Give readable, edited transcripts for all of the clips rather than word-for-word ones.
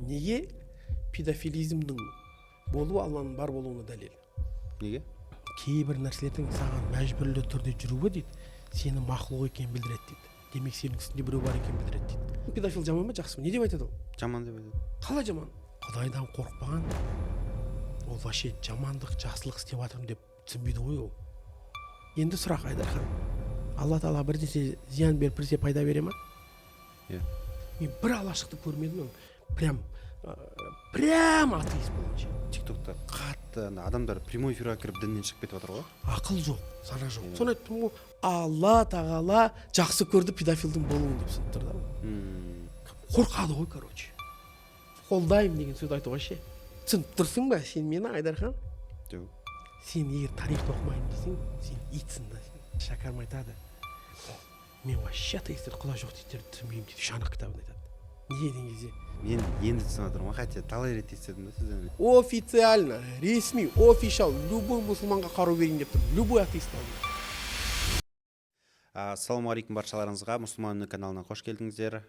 Неге педофилизмнің болуы Алланың бар болуына дәлел? Неге? Кейбір нәрселердің саған мәжбүрлі түрде жүруі, дейді, сені мақұлық екенін білдіреді, дейді. Демек, сенің үстінде біреу бар екенін білдіреді, дейді. Педофил жаман ба, жақсы ба, не деп айтады ол? Жаман деп айтады. Қалай жаман? Құдайдан қорықпаған ол вообще жамандық, жақсылық істеп жатырмын деп түсінбейді ғой ол. Енді сұрақ, Айдархан: Алла Тағала бірдесе зиян беріп, біресе пайда бере ма? Иә. Мен бір алашықты көрмедім, прям прям атеист болған ше. Тик Токта қатты ана адамдар прямой эфирға кіріп, діннен шығып кетіп жатыр ғой. Ақыл жоқ, сана жоқ. Соны айттым ғой, Алла Тағала жақсы көрді педофилдің болуын деп түсініп тұр да. Қорқады ғой, короче, қолдаймын деген сөз айтуға ше. Түсініп тұрсың ба сен мені, Айдархан? Жоқ. Сен егер тарихты оқымаймын десең, сен итсің да. Сен, Шәкәрім айтады: «Мен вообще атеисттер, құдай жоқ дейтіндерді түсінбеймін», — дейді. «Шанақ» кітабында айтады. Неге деген кезде... Мен енді түсініп жатырмын ғой, хотя талай рет естідім да сізден. Официально, ресми, офишал, любой мұсылманға қару берейін деп тұр, любой атеист алдында. Ассалаумағалейкум баршаларыңызға! Мұсылман үні каналына қош келдіңіздер.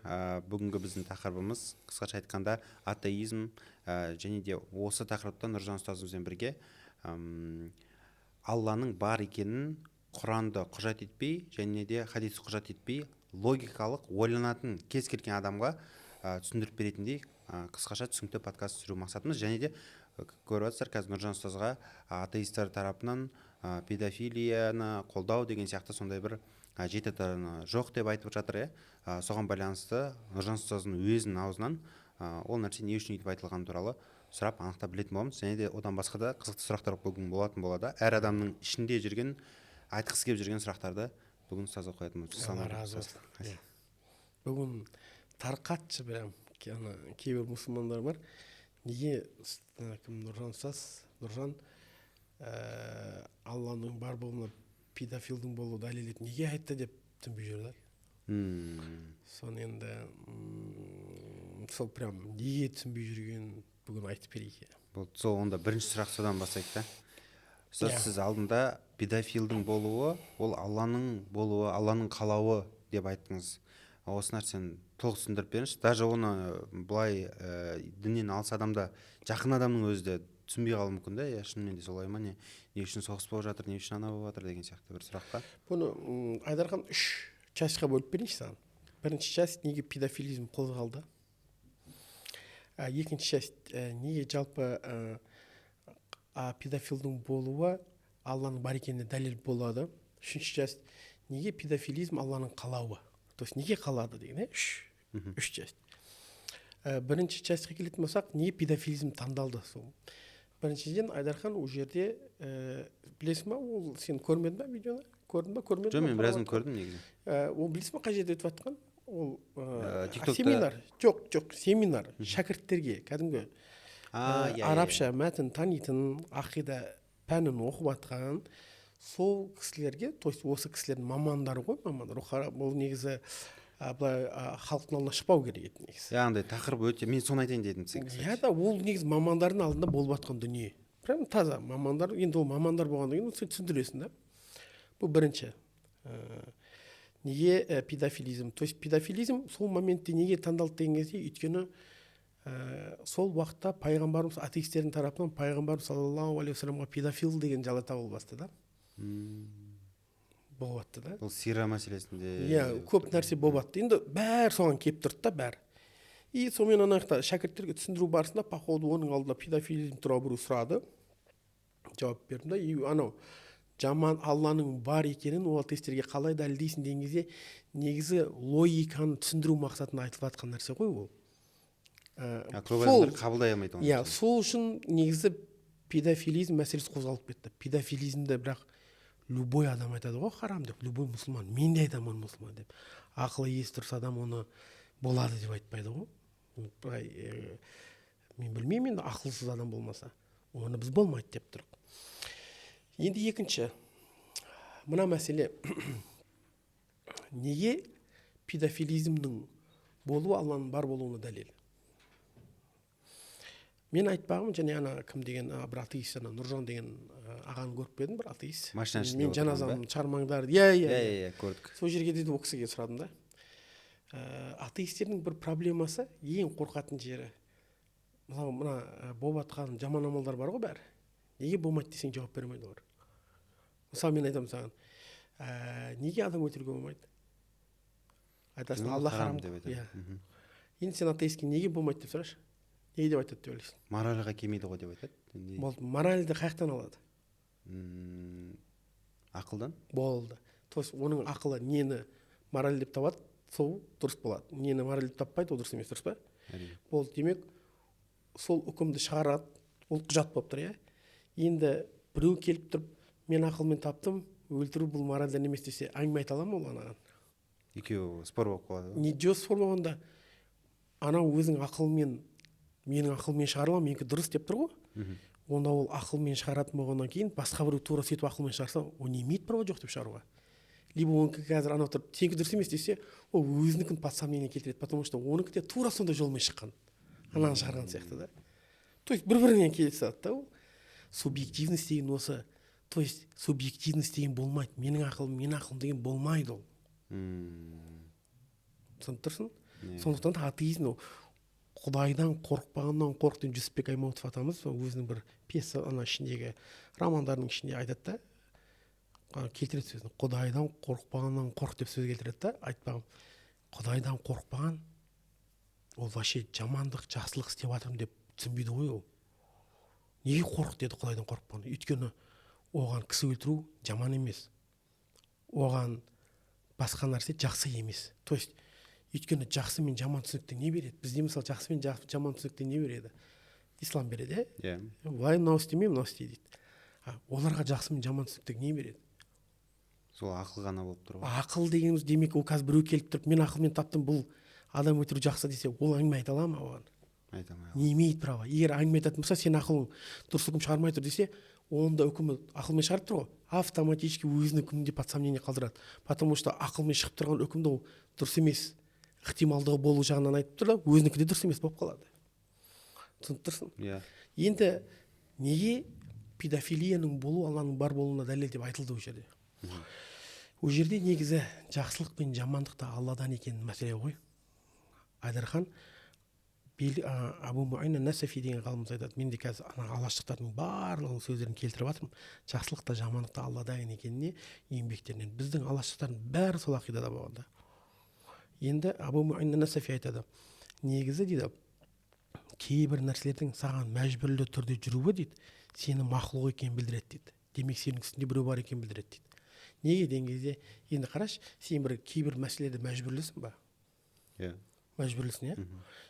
Бүгінгі біздің тақырыбымыз, қысқаша айтқанда, атеизм. Және де осы тақырыпта Нұржан ұстазымызбен бірге Алланың бар екенін Құранды құжат етпей және де хадис құжат етпей, логикалық ойланатын кез келген адамға түсіндіріп беретіндей қысқаша түсінікті подкаст түсіру мақсатымыз. Және де көріп жатсыздар, қазір Нұржан ұстазға атеисттер тарапынан педофилияны қолдау деген сияқты сондай бір жеті тырны жоқ деп айтып жатыр, иә. Соған байланысты Нұржан ұстаздың өзінің аузынан ол нәрсе не үшін өйтіп айтылғаны туралы сұрап, анықтап білетін боламыз. Және де одан басқа да қызықты сұрақтар бүгін болатын болады. Әр адамның ішінде жүрген, айтқысы келіп жүрген сұрақтарды бүгін ұстазға қоятын боламыз. Алла разы болсын. Иә. Бүгін тарқатшы прям. Ана кейбір мұсылмандар бар, неге ана кім, Нұржан ұстаз, Нұржан Алланың бар болуына педофилдің болуы дәлел еді неге айтты деп түсінбей жүр да. Соны енді сол прям неге түсінбей жүргенін бүгін айтып берейік, иә. Болды, сол онда бірінші сұрақ содан бастайық та, ұстаз. Иә. Сіз алдында педофилдің болуы ол Алланың болуы, Алланың қалауы деп айттыңыз. Осы нәрсені толық түсіндіріп беріңізші. Даже оны былай діннен алыс адам да, жақын адамның өзі де түсінбей қалуы мүмкін да, иә, шынымен де солай ма, не үшін соғыс болып жатыр, не үшін ана болып жатыр деген сияқты бір сұраққа. Бұны, Айдархан, үш часть қа бөліп берейінші саған. Бірінші часть: неге педофилизм қозғалды? Екінші часть: неге жалпы педофилдің болуы Алланың бар екеніне дәлел болады? Үшінші часть: неге педофилизм Алланың қалауы, то есть неге қалады деген, иә. Үш часть. Бірінші часть қа келетін болсақ, неге педофилизм таңдалды? Сол біріншіден, Айдархан, ол жерде білесің ба, ол сен көрмедің ба видеоны, көрдің ба, көрмедің Жоқ, ба? мен біразын Қарап көрдім негізі. Ол білесің ба, қай жерде өтіп жатқан ол? TikTokта. Семинар, жоқ, семинар шәкірттерге, кәдімгі А, иә, иә. арабша мәтін танитын, ақида пәнін оқып жатқан сол кісілерге, то есть осы кісілердің мамандары ғой, мамандар. Ол негізі былай халықтың алдына шықпау керек еді негізі. Иә, андай тақырып өте, мен соны айтайын дедім сізге, кстати. Иә да, ол негізі мамандардың алдында болып жатқан дүние, прям таза мамандар. Енді ол мамандар болғаннан кейін сен түсіндіресің да. Бұл бірінші. Неге педофилизм, то есть педофилизм сол моментте неге таңдалды деген кезде, өйткені сол уақытта пайғамбарымыз, атеистердің тарапынан пайғамбарымыз саллаллаху алейхи уассаламға педофил деген жала табыла бастады да, болып жатты да. Бұл сира мәселесінде. Иә, көп нәрсе болып жатты. Енді бәрі соған келіп тұрды да, бәрі. И сонымен ана жақта шәкірттерге түсіндіру барысында, походу, оның алдында педофилизм туралы біреу сұрады, жауап бердім да. И анау жаман, Алланың бар екенін ол атеистерге қалай дәлелдейсің деген кезде, негізі логиканы түсіндіру мақсатында айтылып жатқан нәрсе ғой ол. Көп адамдар қабылдай алмайды оны. Иә, сол үшін негізі педофилизм мәселесі қозғалып кетті. Педофилизмді бірақ любой адам айтады ғой харам деп, любой мұсылман, мен де айтамын оны мұсылман деп. Ақылы, есі дұрыс адам оны болады деп айтпайды ғой. Былай мен білмеймін енді, ақылсыз адам болмаса, оны біз болмайды деп тұрық. Енді екінші мына мәселе: неге педофилизмнің болуы Алланың бар болуына дәлел? Мен айтпағым және ана кім деген, бір атеист, ана Нұржан деген ағаны көріп пе едің, бір атеист? Машинаның ішінде мен отырған ба? Жаназамды шығармаңдар, иә. Иә. Иә. Иә, көрдік. Сол жерге дейді, ол кісіге сұрадым да. Атеистердің бір проблемасы, ең қорқатын жері Мысалы, мына болып жатқан жаман амалдар бар ғой бәрі. Неге болмайды десең, жауап бере алмайды олар. Мысалы, мен айтамын саған, неге адам өлтіруге болмайды? Айтасың, Алла харам деп айтады. Иә. Енді сен атеистке неге болмайды деп сұрашы. Неге деп айтады деп ойлайсың? Моральға келмейді ғой деп айтады. Болды, моральді қай жақтан алады? Ақылдан. Болды. То есть оның ақылы нені мораль деп табады, сол дұрыс болады. Нені мораль деп таппайды, ол дұрыс емес, дұрыс па? Әрине. Болды, демек, сол үкімді шығарады, ол құжат болып тұр, иә. Енді біреу келіп тұрып, мен ақылмен таптым, өлтіру бұл моральдан емес десе, әңгіме айта ала ма ол анаған? Екеуі спор болып қалады ғой. Не жоқ, спор болғанда, анау өзің ақылмен, менің ақылмен шығара аламын, менікі дұрыс деп тұр ғой. Онда ол ақылмен шығаратын болғаннан кейін, басқа біреу тура сөйтіп ақылмен шығарса, ол не имеет права жоқ деп шығаруға. Либо онікі қазір анау тұрып, сенікі дұрыс емес десе, ол өзінікін под сомнение келтіреді, потому что онікі де тура сондай жолмен шыққан, ананы шығарған сияқты да. То есть бір-бірінен келе салады да ол. Субъективность деген осы. То есть субъективность деген болмайды. Менің ақылым, менің ақылым деген болмайды ол. Түсініп тұрсың? Сондықтан да атеизм ол құдайдан қорықпағаннан қорық деген Жүсіпбек Аймауытов атамыз өзінің бір пьеса ана ішіндегі романдарының ішінде айтады да, келтіреді сөзін. Құдайдан қорықпағаннан қорық деп сөз келтіреді да, айтпағым. Құдайдан қорықпаған ол вообще жамандық, жақсылық істеп жатырмын деп түсінбейді ғой ол. Неге қорық деді құдайдан қорықпаған? Өйткені оған кісі өлтіру жаман емес, оған басқа нәрсе жақсы емес. То есть өйткені жақсы мен жаман түсінікті не береді? Бізде мысалы жақсы мен жаман түсінікті не береді? Ислам береді, иә? Иә. Былай мынау істеме, мынау істе дейді. Оларға жақсы мен жаман түсінікті не береді? Сол ақыл ғана болып тұр ғой. Ақыл дегеніміз, демек, ол қазір біреу келіп тұрып, мен ақылмен таптым, бұл адам өлтіру жақсы десе, ол әңгіме айта ала ма оған? Айта алмай. Не имеет права. Егер әңгіме айтатын болса, сен ақылың дұрыс үкім шығармай тұр десе, оның да үкімі ақылмен шығарып тұр ғой, автоматически өзінің үкімін де под сомнение қалдырады. Потому что ақылмен шығып тұрған үкімді ол дұрыс емес ықтималдығы болу жағынан айтып тұр да, өзінікі де дұрыс емес болып қалады. Түсініп тұрсың? Иә. Енді неге педофилияның болу Алланың бар болуына дәлел деп айтылды ол жерде? Ол жерде негізі жақсылық пен жамандық та Алладан екен мәселе ғой. Айдархан Абу Муайна Насафи деген ғалымымыз айтады. Мен де қазір ана алаштықтардың барлығының сөздерін келтіріп жатырмын. Жақсылық та жамандық та Алладан екеніне еңбектерінен. Біздің алаштықтардың бәрі сол ақидада болған да. Енді Абу Муайна Насафи айтады. Негізі дейді, кейбір нәрселердің саған мәжбүрлі түрде жүруі дейді, сені мақұлық екенін білдіреді дейді. Демек, сенің үстінде біреу бар екенін білдіреді дейді. Неге деген кезде, енді қарашы, сен бір кейбір мәселелерде мәжбүрлісің ба? Иә. Мәжбүрлісің, иә?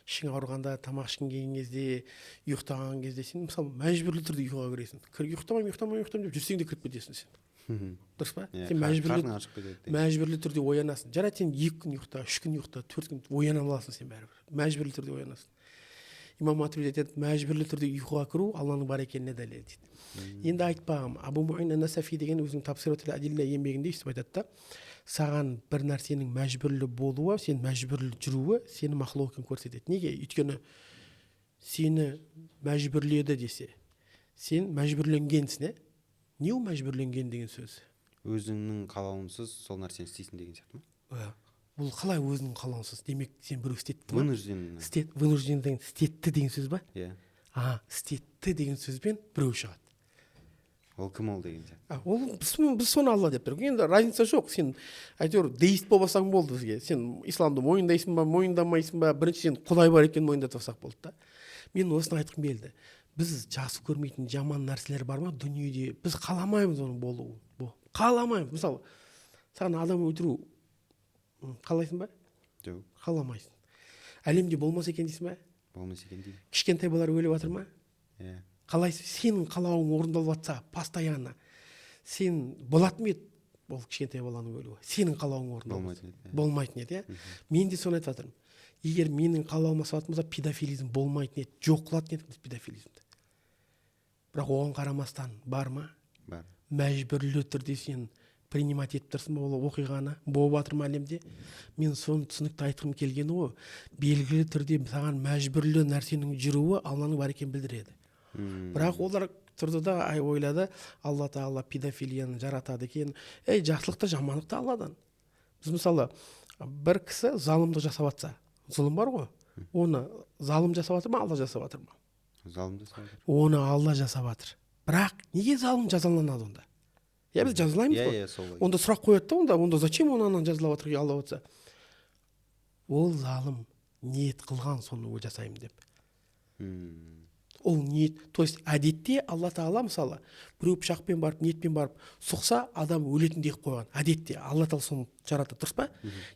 Ішің ауырғанда, тамақ ішкің келген кезде, ұйықтаған кезде сен мысалы мәжбүрлі түрде ұйқыға кіресің. Ұйықтамаймын, ұйықтамаймын, ұйықтамаймын деп жүрсең де кіріп кетесің сен. Дұрыс па? Иә, сен қарның ашып кетеді деген. Мәжбүрлі түрде оянасың. Жарайды, сен 2 күн ұйықта, 3 күн ұйықта, 4 күн ояна аласың сен бәрібір. Мәжбүрлі түрде оянасың. Имам Матуриди айтады, мәжбүрлі түрде ұйқыға кіру Алланың бар екеніне дәлел дейді. Енді айтпағым, Абу Муайна Насафи деген өзінің Табсиратул Адилла еңбегінде өйстіп айтады да, саған бір нәрсенің мәжбүрлі болуы, сен мәжбүрлі жүруі сені мақұлық екенін көрсетеді. Неге? Өйткені сені мәжбүрледі десе, сен мәжбүрленгенсің, ә? Не ол мәжбүрленген деген сөз? Өзіңнің қалауынсыз сол нәрсені істейсің деген сияқты ма? Иә. Бұл қалай өзіңнің қалауынсыз? Демек, сен біреу істетті ма? Вынужден. Вынужден деген істетті деген сөз ба? Иә. Істетті деген сөзбен біреу шығады. Ол кім ол деген сияқты. Ол біз соны Алла деп тұрмыз. Енді разница жоқ. Сен әйтеуір деист болмасаң болды бізге. Сен исламды мойындайсың ба, мойындамайсың ба, бірінші сен Құдай бар екенін мойындатып алсақ болды да. Мен осыны айтқым келді. Біз жақсы көрмейтін жаман нәрселер бар ма дүниеде? Біз қаламаймыз оның болуын. Қаламаймыз. Мысалы, саған адам өлтіру қалайсың ба? Жоқ. Қаламайсың. Әлемде болмаса екен дейсің ба? Болмаса екен деймін. Кішкентай балалар өліп жатыр ма? Иә. Қалайсың? Сенің қалауың орындалып жатса, постоянно. Сен болатын ба еді ол кішкентай баланың өлуі? Сенің қалауың орындалып Болмайтын еді, иә. Болмайтын еді, иә? Мен де соны айтып жатырмын. Егер менің қалауыма салатын болса, педофилизм болмайтын еді, жоқ қылатын едік біз педофилизмді. Бірақ оған қарамастан бар ма? Бар. Мәжбүрлі түрде сен принимать етіп тұрсың ба ол оқиғаны, болып жатыр ма әлемде? Мен соны түсінікті айтқым келгені ғой. Белгілі түрде саған мәжбүрлі нәрсенің жүруі Алланың бар екенін білдіреді. Бірақ олар тұрды да ойлады, Алла тағала педофилияны жаратады екен. Ей, жақсылық та жамандық та Алладан. Біз мысалы бір кісі залымдық жасап жатса, зұлым бар ғой. Оны залым жасап жатыр ма, Алла жасап жатыр ма? Залым жасап жатыр. Оны Алла жасап жатыр. Бірақ неге залым жазаланады онда? Иә, біз жазалаймыз ғой. Иә, солай. Онда сұрақ қояды да, онда зачем оны ананы жазалап жатыр, Алла отырса? Ол залым ниет қылған соны жасаймын деп. Ол ниет, то есть әдетте Алла тағала, мысалы, біреу пышақпен барып, ниетпен барып соқса, адам өлетіндей қылып қойған. Әдетте Алла тағала соны жаратты, дұрыс па?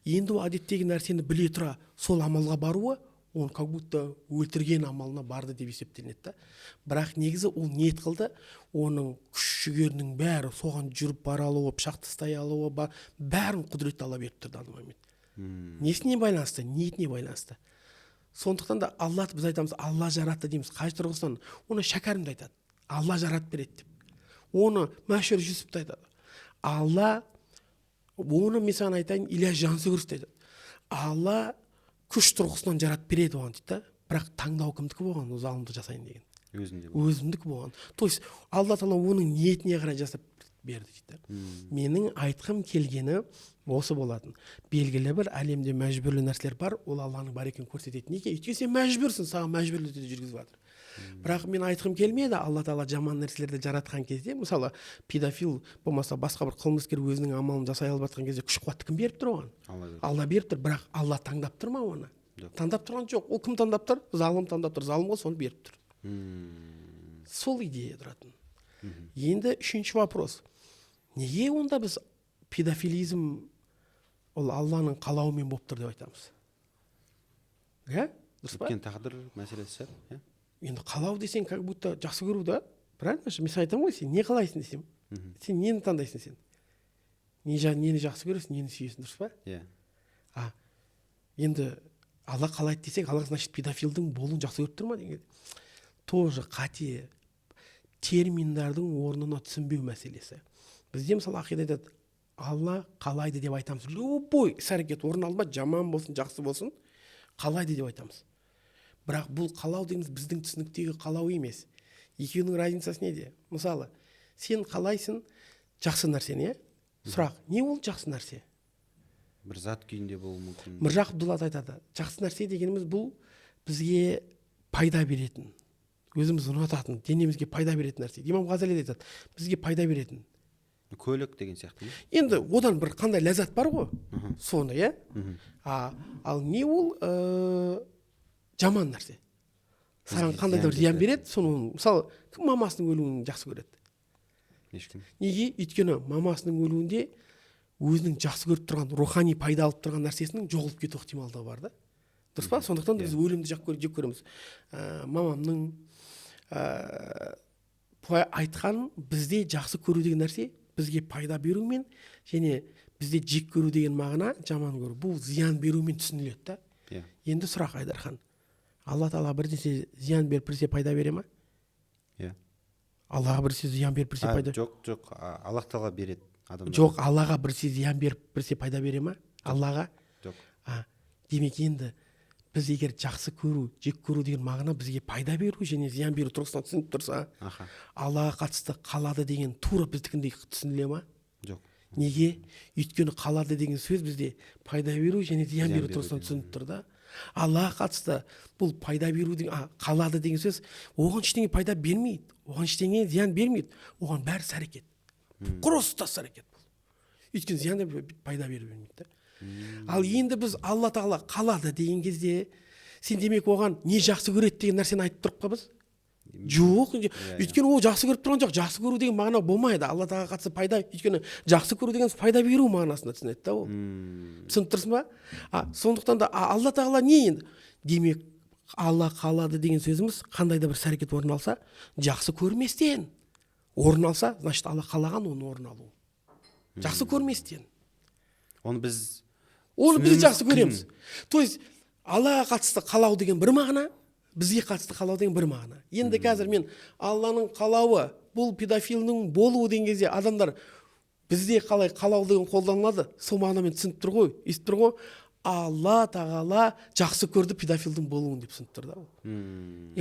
Енді ол әдеттегі нәрсені біле тұра сол амалға баруы, оны как будто өлтірген амалына барды деп есептелінеді да. Бірақ негізі ол ниет қылды, оның күш жігерінің бәрі соған жүріп бара алуы, пышақ тастай алуы, бәрін құдіретті Алла беріп тұр данный момент. Несіне байланысты? Ниетіне байланысты. Сондықтан да Алла, біз айтамыз, Алла жаратты дейміз. Қай тұрғысынан? Оны Шәкәрім де айтады, Алла жаратып береді деп. Оны Мәшһүр Жүсіп те айтады. Алла, оны мен саған айтайын, Ильяс Жансүгіров те айтады. Алла күш тұрғысынан жаратып береді оған дейді да. Бірақ таңдау кімдікі болған? Ол залымды жасайын деген. Өзінде. Өзімдікі болған. То есть Алла тағала оның ниетіне қарай жасап берді дейді да. Менің айтқым келгені осы болатын. Белгілі бір әлемде мәжбүрлі нәрселер бар, ол Алланың бар екенін көрсетеді. Неге? Өйткені сен мәжбүрсің, саған мәжбүрлі түрде жүргізіп жатыр. Бірақ мен айтқым келмеді, Алла тағала жаман нәрселерді жаратқан кезде, мысалы, педофил болмаса басқа бір қылмыскер өзінің амалын жасай алып жатқан кезде күш қуатты кім беріп тұр оған? Алла беріп. Алла беріп тұр, бірақ Алла таңдап тұр ма оны? Жоқ. Таңдап тұрған жоқ. Ол кім таңдап тұр? Залым таңдап тұр. Залымға соны беріп тұр. Сол идея тұратын. Енді үшінші вопрос. Неге онда біз педофилизм ол Алланың қалауымен болып тұр деп айтамыз? Иә? Дұрыс па? Өткен тағдыр мәселесі шығар, иә? Енді қалау десең, как будто жақсы көру да, правильно же? Мен саған айтамын ғой, сен не қалайсың десем, сен нені таңдайсың сен? Нені жақсы көресің, нені сүйесің, дұрыс па? Иә. А енді Алла қалайды десек, Алла, значит, педофилдің болуын жақсы көріп тұр ма деген тоже қате, терминдардың орнына түсінбеу мәселесі. Бізде, мысалы, ақида айтады, Алла қалайды деп айтамыз. Любой іс әрекет орын алды ма, жаман болсын, жақсы болсын, қалайды деп айтамыз. Бірақ бұл қалау дегеніміз біздің түсініктегі қалау емес. Екеуінің разницасы неде? Мысалы, сен қалайсың жақсы нәрсені, иә? Сұрақ, не ол жақсы нәрсе? Бір зат күйінде болуы мүмкін. Міржақып Дулат айтады, жақсы нәрсе дегеніміз бұл бізге пайда беретін, өзіміз ұнататын, денемізге пайда беретін нәрсе. Имам Ғазали де айтады, бізге пайда беретін. Көлік деген сияқты ма? Енді одан бір қандай ләззат бар ғой, соны, иә? Ал не ол жаман нәрсе? Саған қандай да бір зиян береді, соны, мысалы, кім мамасының өлуін жақсы көреді? Ешкім. Неге? Өйткені мамасының өлуінде өзінің жақсы көріп тұрған, рухани пайда алып тұрған нәрсесінің жоғалып кету ықтималдығы бар да. Дұрыс па? Сондықтан да біз өлімді жек көреміз. Мамамның айтқан, бізде жақсы көру деген нәрсе бізге пайда берумен және бізде жек көру деген мағына жаман көру. Бұл зиян берумен түсініледі да. Енді сұрақ, Айдархан. Алла тағала бірдеңе зиян беріп, біресе пайда бере ма? Иә. Аллаға біресе зиян беріп, біресе пайда. Жоқ, жоқ, Аллах тағала береді адамдарға. Жоқ, Аллаға біресе зиян беріп, біресе пайда бере ма? Аллаға? Жоқ. Демек енді біз егер жақсы көру, жек көру деген мағына бізге пайда беру және зиян беру тұрғысынан түсініп тұрса, Аллаға қатысты қалады деген тура біздікіндей түсініле ма? Жоқ. Неге? Өйткені қалады деген сөз бізде пайда беру және зиян Зиян беру беру тұрғысынан деген. түсініп тұр да. Аллаға қатысты бұл пайда беру деген, қалады деген сөз оған ештеңе пайда бермейді, оған ештеңе зиян бермейді, оған бәрі іс әрекет. Просто іс әрекет бұл. Өйткені зиян да пайда бере бермейді да. Ал енді біз Алла тағала қалады деген кезде сен демек оған не жақсы көреді деген нәрсені айтып тұрып па біз? Жоқ, өйткені ол жақсы көріп тұрған жоқ. Жақсы көру деген мағына болмайды. Алла тағалаға қатысты пайда, өйткені жақсы көру деген пайда беру мағынасында түсінеді да ол. Түсініп тұрсың ба? Сондықтан да Алла тағала не енді? Демек, Алла қалады деген сөзіміз қандай да бір іс әрекет орын алса, жақсы көрместен орын алса, значит Алла қалаған оны орын алу. Жақсы көрместен. Оны біз Оны біз түсінуіміз жақсы көреміз. қиын. То есть Аллаға қатысты қалау деген бір мағына, бізге қатысты қалау деген бір мағына. Енді қазір мен Алланың қалауы, бұл педофилдің болуы деген кезде адамдар бізде қалай қалау деген қолданылады, сол мағынамен түсініп тұр ғой, естіп тұр ғой. Алла тағала жақсы көрді педофилдің болуын деп түсініп тұр да ол.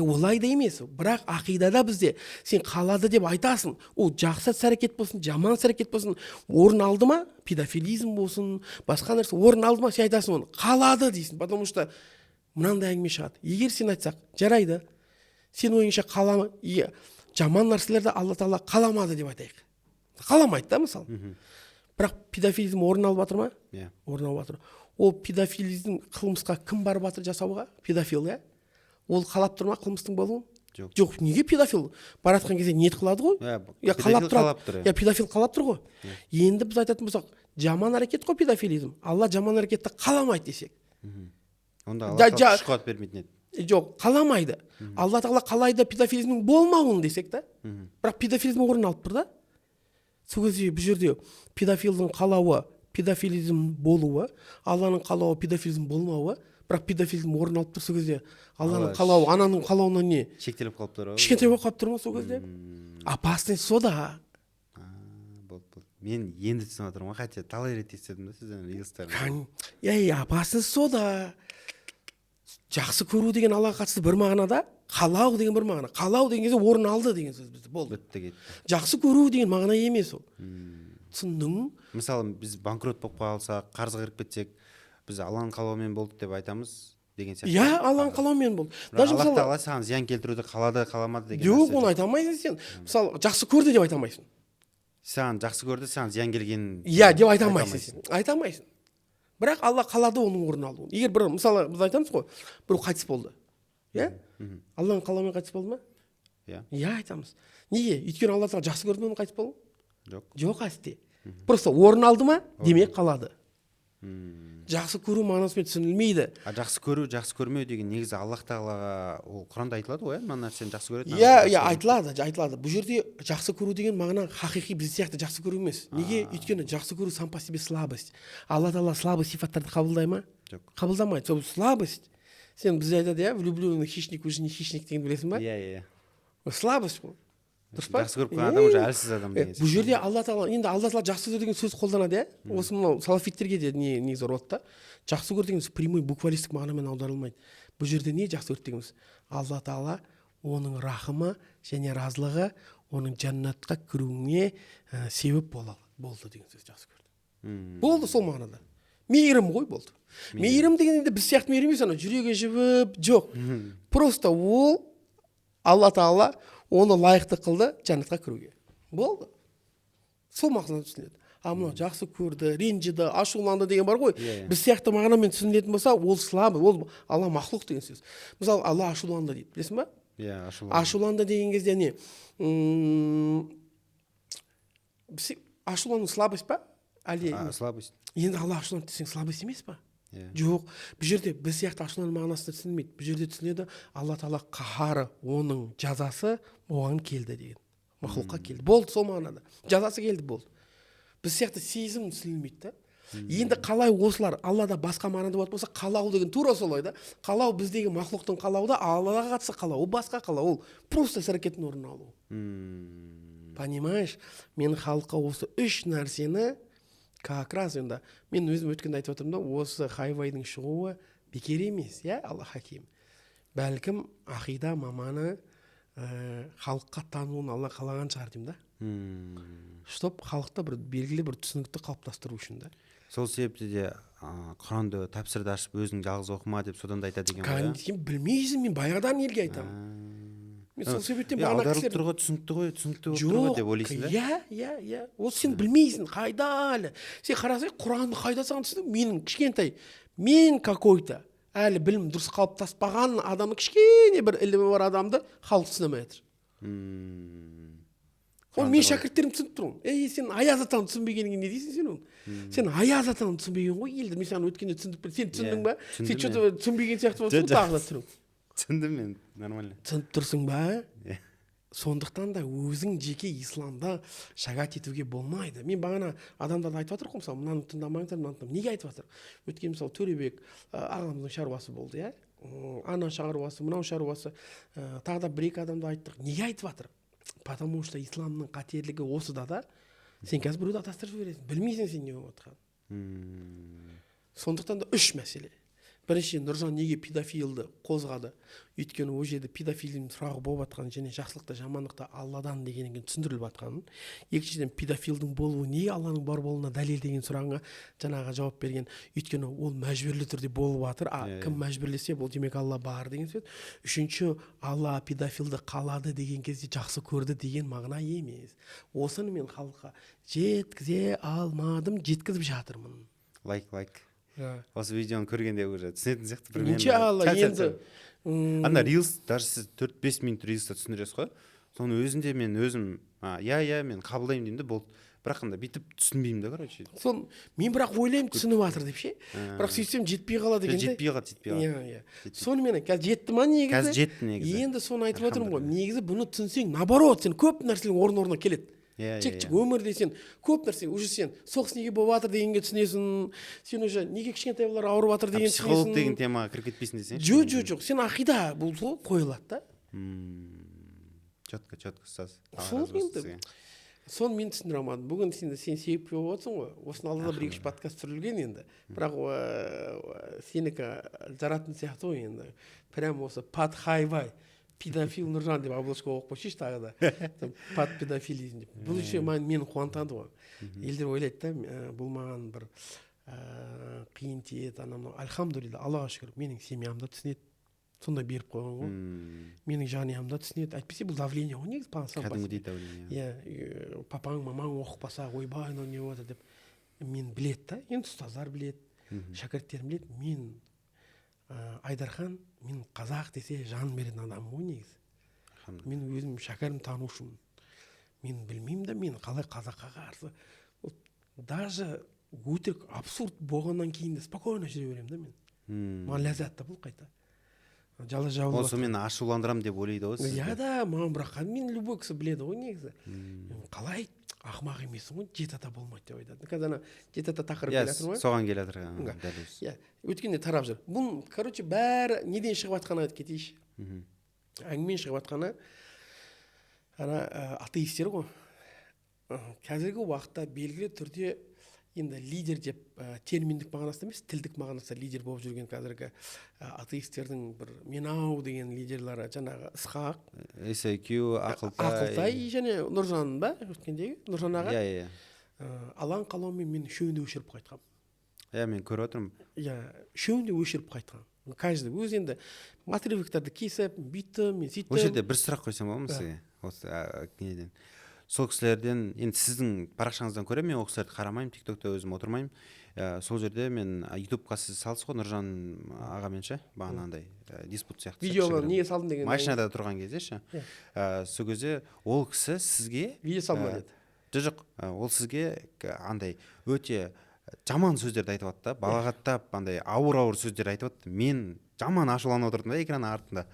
Олай да емес, бірақ ақидада бізде сен қалады деп айтасың, ол жақсы іс әрекет болсын, жаман іс әрекет болсын, орын алды ма, педофилизм болсын, басқа нәрсе орын алды ма, сен айтасың оны қалады дейсің, потому что Мынандай әңгіме шығады. Егер сен айтсақ, жарайды, сен ойыңша қалама, жаман нәрселерді Алла Тағала қаламады деп айтайық. Қаламайды да, мысалы. Бірақ педофилизм орын алып жатыр ма? Иә. Орын алып жатыр. Ол педофилизм қылмысқа кім барып жатыр жасауға? Педофил, иә? Ол қалап тұр ма қылмыстың болуын? Жоқ. Жоқ, неге педофил баратқан кезде ниет қылады ғой? Иә, иә, қалап педофил тұрады. Қалап тұр, иә. Иә, педофил қалап тұр ғой. Енді біз айтатын болсақ, жаман әрекет қой педофилизм. Алла жаман әрекетті қаламайды десек. Онда Алла Да, тағала күш қуат бермейтін еді. Жоқ, қаламайды. Алла Тағала қалайды педофилизмнің болмауын десек та. Бірақ педофилизм орын алып тұр да. Сол кезде бұл жерде педофилдің қалауы педофилизм болуы, Алланың қалауы педофилизм болмауы, бірақ педофилизм орын алып тұр. Сол кезде Алланың Алла қалауы ананың қалауынан не? Шектеліп қалып тұр ғой. Кішкентай болып қалып тұр ма сол кезде? Опасность сода. А, болды, болды, мен енді түсініп жатырмын ғой, хотя талай рет естідім да сізден рилстарды. Иә, опасность сода. Жақсы көру деген Аллаға қатысты бір мағынада, қалау деген бір мағына. Қалау деген кезде орын алды деген сөз бізде, болды. Бітті, кетті. Жақсы көру деген мағына емес ол. Түсіндің? Мысалы, біз банкрот болып қалсақ, қарызға кіріп кетсек, біз Алланың қалауымен болды деп айтамыз деген сияқты. Иә, Алланың қалауымен болды. Бірақ Даже Аллах мысалы Тағала саған зиян келтіруді қалады, қаламады деген Жоқ, нәрсе. Оны айта алмайсың сен. Мысалы, жақсы көрді деп айта алмайсың. Саған жақсы көрді, саған зиян келгенін Иә, деп айта алмайсың сен. Айта алмайсың. Бірақ Алла қалады оның орын алуын. Егер бір, мысалы, біз айтамыз ғой, біреу қайтыс болды. Иә? Алланың қалауымен қайтыс болды ма? Иә. Иә, айтамыз. Неге? Өйткені Алла Тағала жақсы көрді ме оның қайтыс болуын? Жоқ. Жоқ, әсте. Просто орын алды ма, демек қалады. Жақсы көру мағынасымен түсінілмейді. А жақсы көру, жақсы көрмеу деген негізі Аллах Тағалаға, ол Құранда айтылады ғой, иә, мына нәрсені жақсы көреді, мына Иә. нәрсені Иә, жақсы. айтылады, айтылады. Бұл жерде жақсы көру деген мағына хақиқи біз сияқты жақсы көру емес. Неге? Өйткені жақсы көру сам по себе слабость. Алла Тағала слабый сифаттарды қабылдай ма? Жоқ. Қабылдамайды. Сол слабость. Сен, бізде айтады, иә, влюбленный хищник уже не хищник деген, білесің ба? Иә. Ол слабость қой, дұрыс па? Жақсы көріп қалған адам уже әлсіз адам деген. Бұл жерде Алла Тағала, енді Алла Тағала жақсы көру деген сөз қолданады, иә. Осы мынау салафиттерге де не негізі ұрады да. Жақсы көру деген сөз прямой буквалистік мағынамен аударылмайды. Бұл жерде не жақсы көрді дегеніміз? Алла Тағала оның рахымы және разылығы оның жәннатқа кіруіне себеп болды деген сөз. Жақсы көрді болды, сол мағынада. Мейірім ғой, болды. Мейірім деген енді біз сияқты мейірім емес, анау жүрегі жібіп, жоқ. Просто ол Алла Тағала оны лайықты қылды жәннатқа кіруге, болды, сол мағынада түсініледі. А мынау жақсы көрді, ренжіді, ашуланды деген бар ғой, Иә, иә. біз сияқты мағынамен түсінілетін болса, ол слабый, ол Алла мақлұқ деген сөз. Мысалы, Алла ашуланды дейді, білесің ба? Иә, ашуланды. Ашуланды деген кезде не? Ашулану слабость па әлде? А, слабость. Енді Алла ашуланды десең, слабость емес па? Иә. Жоқ, бұл жерде біз сияқты ашулану мағынасында түсінілмейді. Бұл жерде түсінеді: Алла Тағала қаһары, оның жазасы оған келді деген, мақлұққа келді, болды, сол мағынада жазасы келді, болды. Біз сияқты сезім түсінілмейді да. Енді қалай осылар Аллада басқа мағынада болатын болса, қалау деген тура солай да. Қалау біздегі мақлұқтың қалауы да, Аллаға қатысты қалау ол басқа қалау, ол просто іс әрекеттің орын алу. Понимаешь? Мен халыққа осы үш нәрсені как раз, енді мен өзім өткенде айтып отырмын да, осы хайвайдың шығуы бекер емес, иә. Алла хаким, бәлкім, ақида маманы халыққа тануын Алла қалаған шығар деймін да, чтоб халықта бір белгілі бір түсінікті қалыптастыру үшін да. Сол себепті де Құранды, тәпсірді ашып, өзің жалғыз оқыма деп содан да айтады екен ғой, иә? Сен білмейсің, мен баяғыдан елге айтамын. Мен сол себептен Иә, бағана аударылып кісілер тұр ғой, түсінікті ғой, түсінікті болып тұр ғой Жоқ. деп ойлайсың да. Иә, ол сен білмейсің қайда әлі. Сен қарасаң, Құранды қайда саған түсінік? Менің кішкентай, мен какой то әлі білім дұрыс қалыптаспаған адамның, кішкене бір ілімі бар адамды халық түсіне алмай жатыр. Оны мен шәкірттерім түсініп тұрмын. Ей, сен Аяз атаны түсінбегеніңе не дейсің сен оны? Сен Аяз атаны түсінбеген ғой елді. Мен саған өткенде түсіндіріп бердім. Сен түсіндің ба? Сен Түсіндім. че то түсінбеген сияқты болып Жоқ, тұрсың, тағы да түрің. Түсіндім мен, нормально. Түсініп тұрсың ба? Иә. Сондықтан да өзің жеке исламда шагать етуге болмайды. Мен бағана адамдарды айтып жатыр ғой, мысалы, мынаны тыңдамаңыздар, мынаны тыңдама. Неге айтып жатыр? Өйткені, мысалы, Төребек ағамыздың шаруасы болды, иә, ана шаруасы, мынау шаруасы, тағы да бір екі адамды айттық. Неге айтып жатыр? Потому что исламның қатерлігі осыда да. Сен қазір біреуді адастырып жібересің, білмейсің сен не болып жатқанын. Сондықтан да үш мәселе. Біріншіден, Нұржан неге педофилді қозғады? Өйткені ол жерде педофилдің сұрағы болып жатқан және жақсылық та, жамандық та Алладан дегеннен түсіндіріліп жатқанын. Екіншіден, педофилдің болуы неге Алланың бар болуына дәлел деген сұрағыңа жаңағы жауап берген. Өйткені ол мәжбүрлі түрде болып жатыр, а кім мәжбүрлесе, бұл демек Алла бар деген сөз. Үшінші, Алла педофилді қалады деген кезде жақсы көрді деген мағына емес. Осыны мен халыққа жеткізе алмадым, жеткізіп жатырмын. Лайк, лайк. Осы видеоны көргенде уже түсінетін сияқты примерно. Иншалла. Сәл, сәл, енді сәл. Ана рилс, даже сіз 4-5 минут рилста түсіндіресіз ғой, соның өзінде мен өзім иә, иә, мен қабылдаймын деймін де, болды. Бірақ анда бүйтіп түсінбеймін да, короче. Сол мен бірақ ойлаймын, түсініп жатыр деп ше, бірақ сөйтсем, жетпей қалады екен да. Жетпей қалады, жетпей қалады. Иә. Жетпей. Сонымен қазір жетті ма негізі? Қазір жетті негізі. Енді соны айтып отырмын ғой. Альхамдулилля. Негізі бұны түсінсең, наоборот, сен көп нәрселер орын орнына келеді. Иә тек иә тек өмірде сен көп нәрсе, уже сен соғыс неге болып жатыр дегенге түсінесің, сен уже неге кішкентай балалар ауырып жатыр деген Психолог түсінесің. Деген темаға кіріп кетпейсің десеңші. Жоқ, сен ақида, бұл сол қойылады да. Четко, четко, ұстаз. Алла Сол разы болсын енді. сізге. Соны мен түсіндіре алмадым. Бүгін сен себеп болып отырсың ғой. Осының алдында бір екі үш подкаст түсірілген енді, бірақ сенікі жаратын сияқты ғой. Енді прям осы под хайвай педофил Нұржан деп обложка қойып қойсайшы тағы да. Там, под педофилизм деп. Бұл еще мені қуантады ғой. Елдер ойлайды да, бұл маған бір қиын тиеді, анау мынау. Альхамдулилля, Аллаға шүкір, менің семьям да түсінеді, сондай беріп қойған ғой. Менің жанұям да түсінеді. Әйтпесе бұл давление ғой негізі сам по себе. Кәдімгідей давление. Иә, папаң, мамаң оқып қалса, ойбай, мынау не болып жатыр деп. Мен біледі да енді, ұстаздар біледі, шәкірттерім біледі. Мен Айдархан, мен қазақ десе жан беретін адаммын ғой негізі. Альхамдулилля. Мен өзім шәкәрім танушымын. Мен білмеймін да, мен қалай қазаққа қарсы. Вот даже өтірік абсурд болғаннан кейін де спокойно жүре беремін да мен. Маған ләззат та бұл, қайта жала Ол жабылып. сонымен ашуландырамын деп ойлайды ғой сізді. Иә да, маған бірақ мен любой кісі біледі ғой негізі. Қалай ақымақ емессің ғой, жеті ата болмайды деп айтады. Қазір ана жеті ата тақырып келе жатыр ғой. Соған келе жатыр Ыңға. дәл өзі. Иә, өткенде тарап жүр бұл. Короче, бәрі неден шығып жатқанын айтып кетейінші. Әңгіменің шығып жатқаны ана атеисттер ғой. Қазіргі уақытта белгілі түрде енді лидер деп, терминдік мағынасында емес, тілдік мағынасында лидер болып жүрген қазіргі атеистердің бір менау деген лидерлері жаңағы Ысқақ, SIQ, Ақылтай. Ақылтай және Нұржан ба, өткендегі Нұржан аға. иә иә Алаң Қалаумен мен үшеуін де өшіріп қайтқанмын. Иә, мен көріп отырмын. Иә, үшеуін де өшіріп қайтқан. Каждый өзі енді отрывоктарды кесіп, бүйттім мен, сөйттім. Осы жерде бір сұрақ қойсам болады ма сізге? Осы неден, сол кісілерден енді, сіздің парақшаңыздан көремін мен, ол кісілерді қарамаймын, Тик Токта өзім отырмаймын. Сол жерде мен ютубқа сіз салдыңыз ғой Нұржан ағамен ше, бағанағындай диспут сияқты ше, Видеоны кішігірім. Неге салдым деген. Машинада тұрған кезде ше. Иә. Сол кезде ол кісі сізге Видео салма деді. Жоқ, ол сізге андай өте жаман сөздерді айтып жатты да, балағаттап, андай ауыр ауыр сөздер айтып жатты. Мен жаман ашуланып отырдым да экран артында.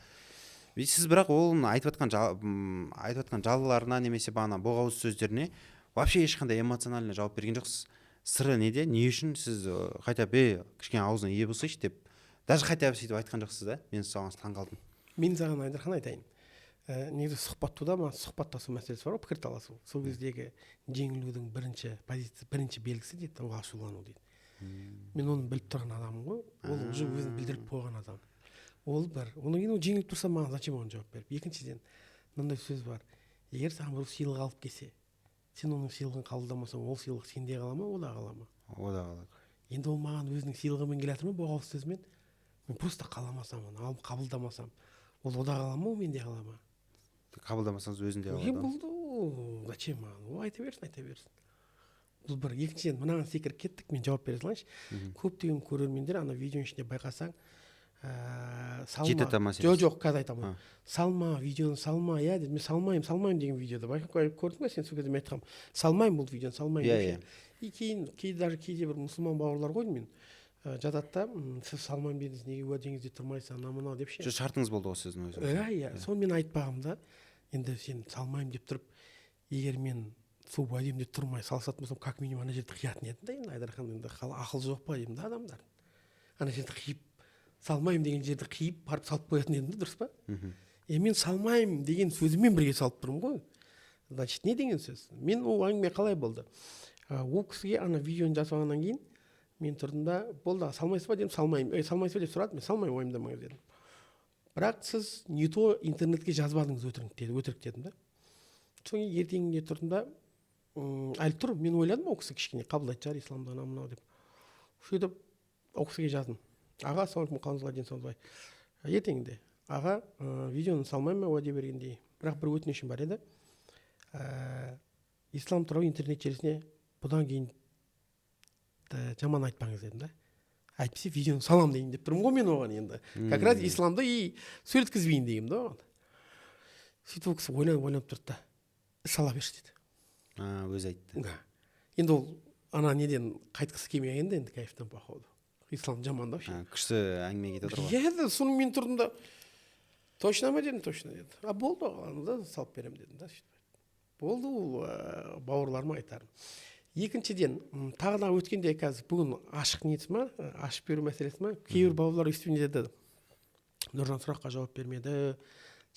И сіз бірақ оның айтып жатқан жалаларына немесе бағана боғауыз сөздеріне вообще ешқандай эмоционально жауап берген жоқсыз. Сыры неде? Не үшін сіз хотя бы ей, кішкене аузына ие болсайшы деп даже хотя бы сөйтіп айтқан жоқсыз да? Мен соған таң қалдым. Мен саған, Айдархан, айтайын. Негізі сұхбаттауда мына сұхбаттасу мәселесі бар ғой, пікірталасу. Сол кездегі жеңілудің бірінші позиция, бірінші белгісі дейді, ол ашулану дейді. Мен оны біліп тұрған адаммын ғой. Ол уже өзін білдіріп қойған адам. Ол бір, одан кейін ол жеңіліп тұрса, маған зачем оған жауап беріп? Екіншіден, мынандай сөз бар: егер саған біреу сыйлық алып келсе, сен оның сыйлығын қабылдамасаң, ол сыйлық сенде қала ма, ода қала ма? Ода қалады. Енді ол маған өзінің сыйлығымен келе жатыр ма, боғауыз сөзімен? Мен просто қаламасам, оны алып қабылдамасам, ол ода қала ма, ол менде қала ма? Қабылдамасаңыз, өзінде Е, қалады ғой. болды. Ол зачем маған? Ол айта берсін, айта берсін. Бұл бір. Екіншіден, мынаған секіріп кеттік, мен жауап бере салайыншы. Көптеген көрермендер ана видеоның ішінде байқасаң, салма. Жеті ата мәселесі. Жоқ, қазір айтамын. Салма видеоны, салма, иә, деді. Мен салмаймын, салмаймын деген видеода байқап көрдің ба сен? Сол кезде мен айтқанмын: салмаймын бұл видеоны, салмаймын Иә, деп ше. И кейін кейде, даже кейде бір мұсылман бауырлар ғой мен жатады да, сіз салмаймын дедіңіз, неге уәдеңізде тұрмайсыз, анау мынау деп ше. Жоқ, шартыңыз болды ғой сіздің өзіңіздің. Иә, соны мен айтпағанмын да. Енді сен салмаймын деп тұрып, егер мен сол уәдемде тұрмай салысатын болсам, как минимум ана жерді қиятын едім да. Енді, Айдархан, енді ақыл жоқ па деймін да адамдар. Ана жерді қиып, салмаймын деген жерді қиып барып салып қоятын едім да, дұрыс па? Е, мен салмаймын деген сөзіммен бірге салып тұрмын ғой. Значит, не деген сөз? Мен ол әңгіме қалай болды? Ол кісіге ана видеоны жасағаннан кейін Мен тұрдым да, болды, салмайсыз ба дедім, салмаймын. Ей, салмайсыз ба деп сұрады, мен салмаймын, уайымдамаңыз дедім. Бірақ сіз не то интернетке жазбадыңыз өтірік деді, өтірік дедім да. Содан кейін ертеңінде тұрдым да, әлі тұр, мен ойладым, ол кісі кішкене қабылдайтын шығар исламды, анау мынау деп. Сөйтіп ол кісіге жаздым: аға, ассалаумағалейкум, қалыңыз қалай, денсаулығыңыз қалай? Ертеңінде, аға, видеоны салмаймын уәде бергендей, бірақ бір өтінішім бар еді, ислам туралы интернет желісіне бұдан кейін жаман айтпаңыз дедім да. Әйтпесе видеоны саламын дейін деп тұрмын ғой мен оған. Енді как раз исламды и сөйлеткізбейін дегенмін да оған. Сөйтіп ол кісі ойланып ойланып тұрды да, сала берші деді. А, өзі айтты. Да. Енді ол ана неден қайтқысы келмеген да енді, кайфтан, походу, ислам жамандап ше. А, күшті әңгіме кетіп отыр ғой. Иә, да. Соны мен тұрдым да, точно ма дедім, точно деді. А, болды, аны да салып беремін дедім да. Сөйтіп болды. Ол бауырларыма айтарым. Екіншіден, тағы да өткенде, қазір бүгін ашық несі ма, ашып беру мәселесі ма, кейбір бауырлар өйстіп не деді: Нұржан сұраққа жауап бермеді,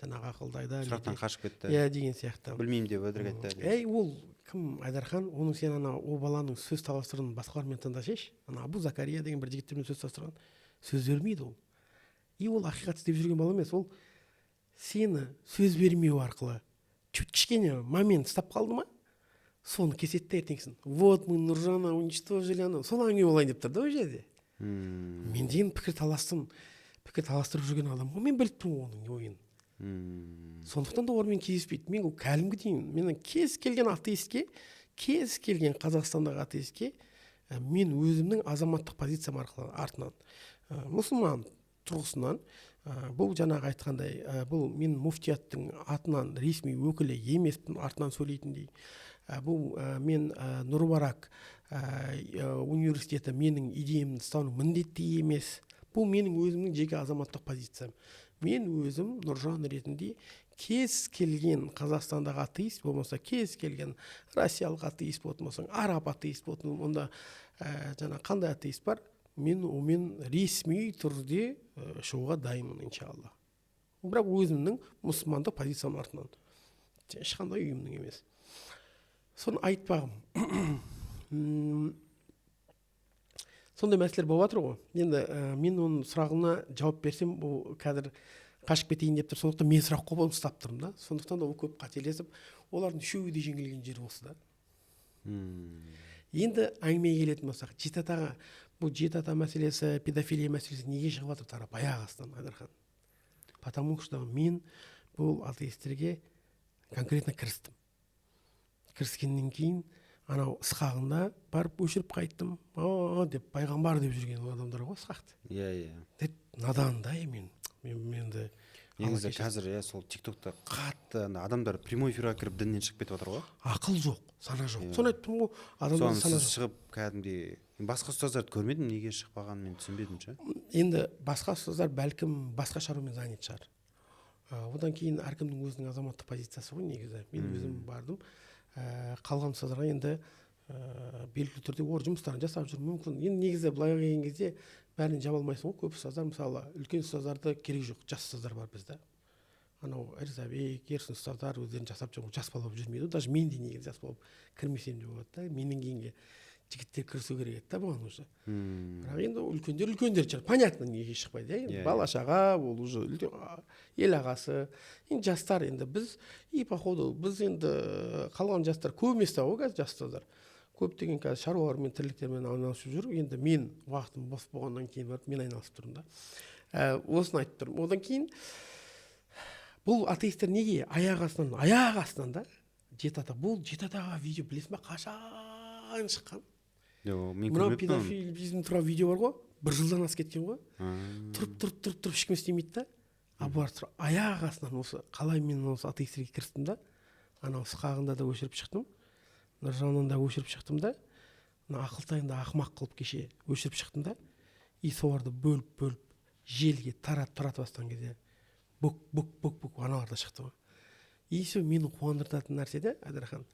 жаңағы ақылдайды. Сұрақтан қашып кетті. Иә, деген сияқты. Білмеймін деп өтірік айтты. Ей, ол кім, Айдархан, оның сен ана ол баланың сөз таластыруын басқалармен тыңдасайшы. Ана Абу Закария деген бір жігіттермен сөз таластырған, сөз бермейді ол. И ол ақиқат іздеп жүрген бала емес, ол сені сөз бермеу арқылы чуть кішкене момент ұстап қалды ма, соны кеседі да, ертеңгісін вот мы Нұржана уничтожили, анау сол әңгіме болайын деп тұр да ол жерде. Мен деген пікір таластым, пікір таластырып жүрген адам ғой, мен біліп тұрмын оның ойын. Сондықтан да олармен кездеспейді. Мен ол кәдімгідей, мен кез келген атеистке, кез келген Қазақстандағы атеистке мен өзімнің азаматтық позициям арқылы, артынан мұсылман тұрғысынан, бұл жаңағы айтқандай, бұл мен муфтияттың атынан ресми өкілі емеспін артынан сөйлейтіндей. Бұл мен Нұрбарак университеті менің идеямды ұстану міндетті емес. Бұл менің өзімнің жеке азаматтық позициям. Мен өзім Нұржан ретінде кез келген Қазақстандағы атеист болмаса, кез келген россиялық атеист болатын болсаң, араб атеист болатын, онда жаңа қандай атеист бар, мен онымен ресми түрде шығуға дайынмын, иншалла. Бірақ өзімнің мұсылмандық позициям артынан, ешқандай ұйымның емес. Соны айтпағым, сондай мәселелер болып жатыр ғой енді. Мен оның сұрағына жауап берсем, бұл қазір қашып кетейін деп тұр. Сондықтан мен сұрақ қойып оны ұстап тұрмын да. Сондықтан да ол көп қателесіп, олардың үшеуі де жеңілген жері осы да. Енді әңгімеге келетін болсақ, жеті атаға, бұл жеті ата мәселесі, педофилия мәселесі неге шығып жатыр тарап аяқ астынан, Айдархан? Потому что мен бұл атеистерге конкретно кірістім. Кіріскеннен кейін анау Ысқағында барып өшіріп қайттым. О деп, пайғамбар деп жүрген адамдар ғой Ысқақты. Иә иә Деп надан да. Мен енді Негізі Алла кешірсін. Қазір, иә, сол Тик Токта қатты ана адамдар прямой эфирға кіріп, діннен шығып кетіп жатыр ғой. Ақыл жоқ, сана жоқ. Иә. Соны айттым ғой, адамдарда Соны сана сіз жоқ. шығып кәдімгідей, басқа ұстаздарды көрмедім, неге шықпағанын мен түсінбедім ше. Енді басқа ұстаздар бәлкім басқа шаруамен занят шығар. Одан кейін әркімнің өзінің азаматтық позициясы ғой негізі. Мен өзім бардым, қалған ұстаздарға енді белгілі түрде олар жұмыстарын жасап жүр мүмкін. Енді негізі былай келген кезде бәрін жаба алмайсың ғой. Көп ұстаздар, мысалы, үлкен ұстаздарды керек жоқ, жас ұстаздар бар бізде, анау Ризабек, Ерсін ұстаздар өздерін жасап жүр, жас бала болып жүрмейді ғой. Даже мен де негізі жас болып кірмесем де болады да, менен кейінгі жігіттер кірісу керек еді да бұған уже. Бірақ енді үлкендер, үлкендер шығар, понятно, неге шықпайды, иә. Енді Иә, бала шаға ол уже үлкен, ел ағасы. Енді жастар, енді біз и походу біз енді қалған жастар көп емес та ғой қазір. Жас ұстаздар көптеген қазір шаруалармен, тірліктермен айналысып жүр. Енді мен уақытым бос болғаннан кейін барып мен айналысып тұрмын да. Осыны айтып тұрмын. Одан кейін бұл атеисттер неге аяқ астынан, аяқ астынан да жеті ата, бұл жеті атаға видео білесің ба қашан шыққан? Жоқ, мен Мынау көрмеппін оны. педофилизм туралы видео бар ғой, бір жылдан асып кеткен ғой. А. Тұрып, тұрып, тұрып, тұрып ешкім істемейді да. А бұлар тұр аяқ астынан. Осы қалай мен осы атеистерге кірістім да, анау Ысқағында да өшіріп шықтым, Нұржаннан да өшіріп шықтым да, мына Ақылтайын да ақымақ қылып кеше өшіріп шықтым да. И соларды бөліп бөліп желіге таратып таратып бастаған кезде бүк бүк бүк бүк аналар да шықты ғой. И все. Мені қуандыртатын нәрсе де, Айдархан,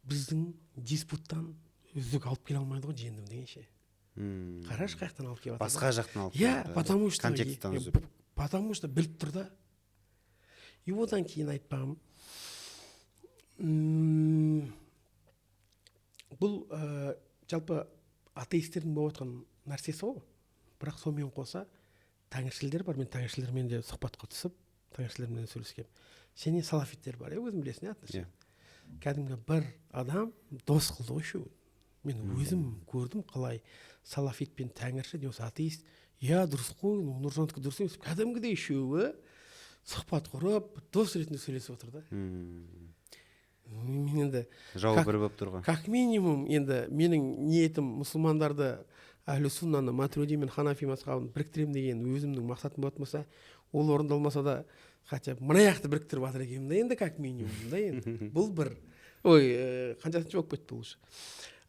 біздің диспуттан үздік алып келе алмайды ғой, жеңдім дегенше. Қарашы, қай жақтан алып келіп жатыр. Басқа жақтан алып Иә. келді. Потому что Контексттен үзіп. Потому что біліп тұр да. И одан кейін айтпағым, бұл жалпы атеистердің болып жатқан нәрсесі ғой. Бірақ сонымен қоса тәңіршілдер бар. Мен тәңіршілермен де сұхбатқа түсіп, тәңіршілермен сөйлескенмін. Және салафиттер бар, өзің білесің, иә. Кәдімгі бір адам дос қылды ғой үшеуін. Мен өзім көрдім қалай салафит пен тәңірші, не болмаса атеист, иә дұрыс қой, Нұржандікі дұрыс емес, кәдімгідей үшеуі сұхбат құрып, дос ретінде сөйлесіп отыр да. Мен енді жауы бір болып тұр ғой. Как минимум енді менің ниетім мұсылмандарды, әхлі суннаны, матуриди мен ханафи мазхабын біріктіремін деген өзімнің мақсатым болатын болса, ол орындалмаса да хотя бы мына жақты біріктіріп жатыр екенмін да енді, как минимум да енді. Бұл бір ой, қаншасыншы болып кетті бұл уже.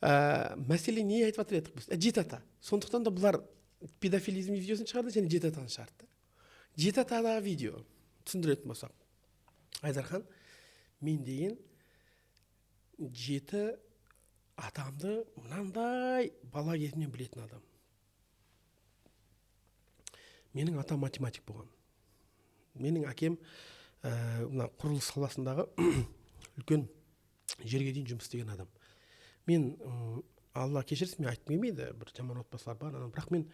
Мәселе не айтып жатыр едік біз? Жеті ата. Сондықтан да бұлар педофилизм видеосын шығарды және жеті атаны шығарды. Жеті атадағы видео түсіндіретін болсақ, Айдархан, мен деген жеті атамды мынандай бала кезімнен білетін адам. Менің атам математик болған. Менің әкем мына құрылыс саласындағы үлкен жерге дейін жұмыс істеген адам. Мен Алла кешірсін, мен айтқым келмейді, бір жаман отбасылар бар, бірақ мен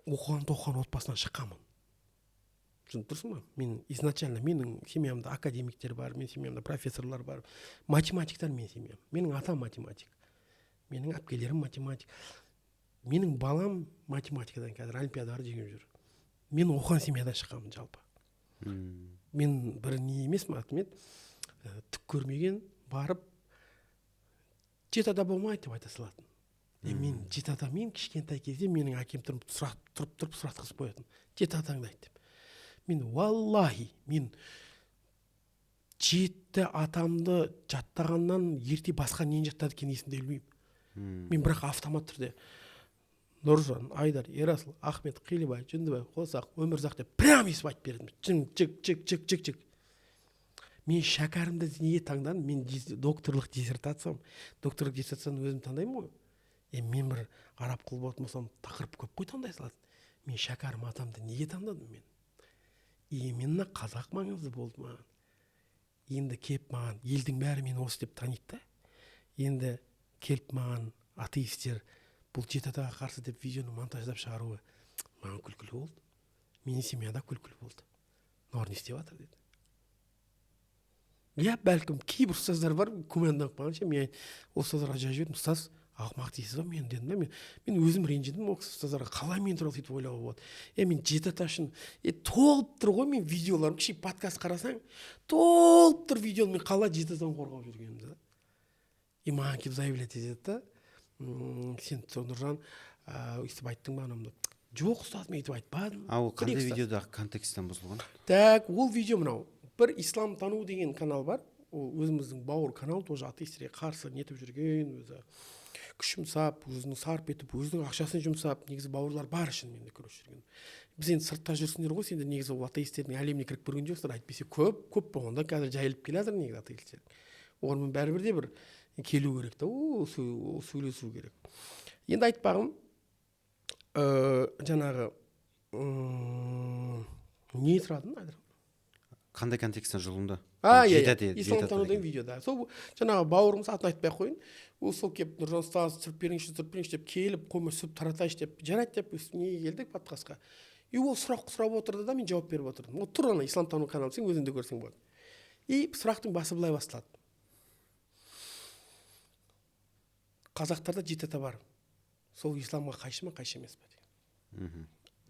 оқыған тоқыған отбасынан шыққанмын. Түсініп тұрсың ба? Мен изначально менің семьямда академиктер бар, менің семьямда профессорлар бар, математиктер менің семьям. Менің атам математик, менің әпкелерім математик, менің балам математикадан қазір олимпиадалар жеңіп жүр. Мен оқыған семьядан шыққанмын жалпы. Мен бір не емеспін, атымен түк көрмеген, барып жеті ата болмайды деп айта салатын. Мен жеті ата, мен кішкентай кезде менің әкем тұрып тұрып сұратқызып қоятын. Жеті атаңды айт деп. Мен валлахи, мен жеті атамды жаттағаннан ерте басқа нені жаттады екенін есімде білмеймін. Мен бірақ автомат түрде Нұржан, Айдар, Ерасыл, Ахмет, Қилыбай, Жүндібай, Қосақ, Өмірзақ деп прям есіп айтып бердім. Чик, чик, чик, чик, чик. Мен Шәкәрімді неге таңдадым? Мен докторлық диссертациям, докторлық диссертацияны өзім таңдаймын ғой. Мен бір араб құл болатын болсам, тақырып көп қой таңдай салатын. Мен Шәкәрім атамды неге таңдадым мен? Именно қазақ маңызды болды маған. Енді келіп маған, елдің бәрі мені осы деп таниды да. Енді келіп маған атеистер бұл жеті атаға қарсы деп видеоны монтаждап шығаруы маған күлкілі болды. Менің семьяда күлкілі болды. Мыналар не істеп жатыр деді. Иә, бәлкім кейбір ұстаздар бар, күмәнданып қалған ше, мен ол ұстаздарға жазып жібердім, ұстаз ақымақ дейсіз ба мен дедім да, мен өзім ренжідім ол ұстаздарға, қалай мен туралы сөйтіп ойлауға болады. Мен жеті ата үшін толып тұр ғой мен видеоларым, кішкене подкаст қарасаң, толып тұр видео, мен қалай жеті атаны қорғап жүргенімді. И маған келіп заявлять етеді да, сен Нұржан өйтіп айттың ба анамды? Жоқ, ұстаз, мен өйтіп айтпадым. А ол қандай видеодағы контексттен бұзылған? Так, ол видео мынау. Бір Ислам тану деген канал бар. Ол өзіміздің бауыр канал, тоже атеистерге қарсы нетіп жүрген, өзі күш жұмсап, өзінің сарп етіп, өзінің ақшасын жұмсап, негізі бауырлар бар шынымен де күресіп жүрген. Біз енді сыртта жүрсіңдер ғой, сендер негізі ол атеистердің әлеміне кіріп көрген жоқсыңдар, әйтпесе көп, көп болғанда қазір жайылып келе жатыр негізі атеистер. Олармен бәрібір де бір келу керек та, ол сөйлесу керек. Енді айтпағым, жаңағы не сұрадың, Айдар? Қандай контексттен жұлынды? Ислам тану деген видеода. Сол жаңағы бауырымыз, атын айтпай ақ қояйын, ол сол келіп Нұржан ұстаз түсіріп беріңізші, түсіріп беріңізші деп келіп, қоймай түсіріп таратайыншы деп, жарайды деп неге келдік подкастқа. И ол сұрақ сұрап отырды да, мен жауап беріп отырдым. Ол тұр ана Ислам тану каналы, сен өзің де көрсең болады. И сұрақтың басы былай басталады. Қазақтарда жеті ата бар. Сол исламға қайшы ма, қайшы емес пе деген.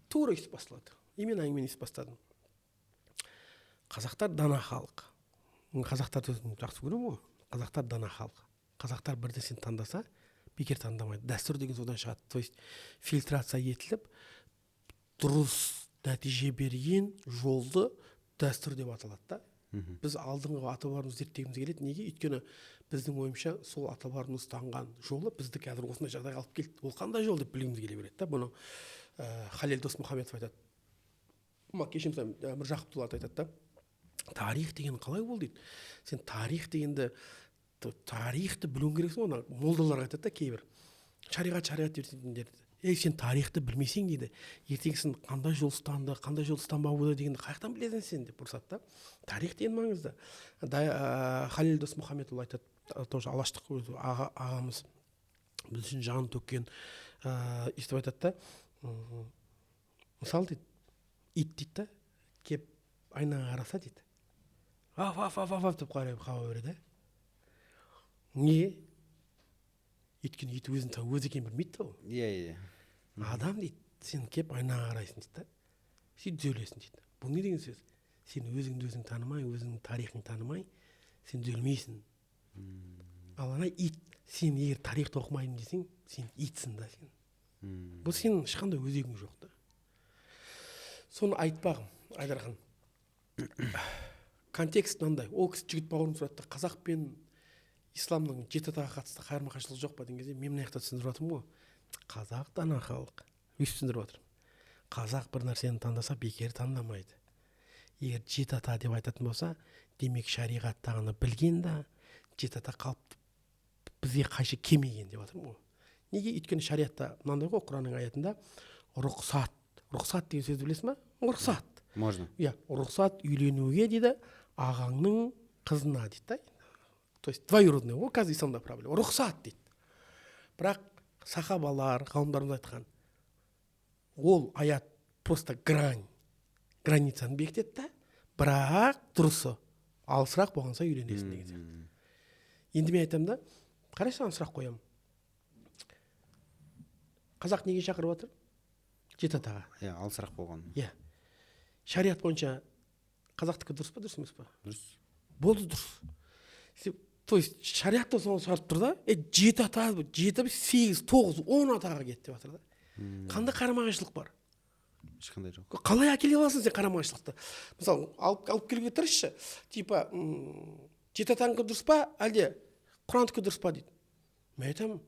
Тура өйстіп басталады. И мен әңгімені өйстіп бастадым. Қазақтар дана халық. Қазақтарды өзім жақсы көремін ғой. Қазақтар дана халық. Қазақтар бір нәрсені таңдаса, бекер таңдамайды. Дәстүр деген содан шығады. То есть фильтрация етіліп, дұрыс нәтиже берген жолды дәстүр деп аталады да. Біз алдыңғы ата-бабаларымызды зерттегіміз келеді. Неге? Өйткені біздің ойымша сол ата-бабаларымыз ұстанған жолы бізді қазір осындай жағдайға алып келді. Ол қандай жол деп білгіміз келе береді да. Бұны Халел Досмұхаметов айтады. Кешірім сұраймын, Міржақып Дулат айтады да. Тарих деген қалай болды дейді. Сен тарих дегенді, тарихты білуің керексің ғой. Молдаларға айтады да кейбір. Шариғат, шариғат дейтіндер. Ей, сен тарихты білмесең дейді. Ертеңгісін қандай жол ұстанды, қандай жол ұстанбауы дегенді қаяқтан білесің сен деп ұрсады да. Тарих деген маңызды. Халил Досмұхаметұлы айтады, тоже алаштық өзі ағамыз. Біз үшін жан төккен. Өйстіп айтады да, мысалы дейді, ит дейді да, кеп айнаға қараса дейді, аф аф аф аф деп қарап қаба береді. Неге? Өйткені ит өзін өзі екенін білмейді да ол. Иә, иә. Адам дейді, сен кеп айнаға қарайсың дейді да, сөйтіп түзелесің дейді. Бұл не деген сөз? Сен өзіңді өзің танымай, өзіңнің тарихыңды танымай, сен түзелмейсің. Ал ана ит, сен егер тарихты оқымаймын десең, сен итсің да сен. Бұл сенің ешқандай өзегің жоқ та. Соны айтпағым, Айдархан. Контекст мынандай. Ол кісі жігіт бауырым сұрады, қазақ пен исламның жеті атаға қатысты қарама-қайшылық жоқ па деген кезде, мен мына жақта түсіндіріп жатырмын ғой. Қазақ дана халық. Өйстіп түсіндіріп жатырмын. Қазақ бір нәрсені таңдаса, бекер таңдамайды. Егер жеті ата деп айтатын болса, демек шариғаттағыны білген да, жеті ата қалып бізге қайшы келмеген деп жатырмын ғой. Неге? Өйткені шариғатта мынандай ғой, Құранның аятында рұқсат. Рұқсат деген сөзді білесің ба? Рұқсат. Можно. Иә, рұқсат үйленуге дейді, ағаңның қызына дейді да. То есть двоюродный ғой, қазір исламда проблема. Рұқсат дейді. Бірақ сахабалар, ғалымдарымыз айтқан, ол аят просто грань, границаны бекітеді да, бірақ дұрысы алысырақ болған соң үйленесің деген сияқты. Енді мен айтамын да, қарашы, саған сұрақ қоямын. Қазақ неге шақырып жатыр? Жеті атаға. Иә, алысырақ болған. Иә. Шариғат бойынша қазақтікі дұрыс па, дұрыс емес па? Дұрыс. Болды, дұрыс. То есть шариғат та соны шығарып тұр да, жеті ата, жеті, сегіз, тоғыз, 10 атаға кет деп жатыр да. Қандай қарама-қайшылық бар? Ешқандай жоқ. Қалай әкеле аласың сен қарама-қайшылықты? Мысалы, алып келуге тырысшы. Типа, жеті атанікі дұрыс па, әлде Құрандікі дұрыс па дейді. Мен айтамын,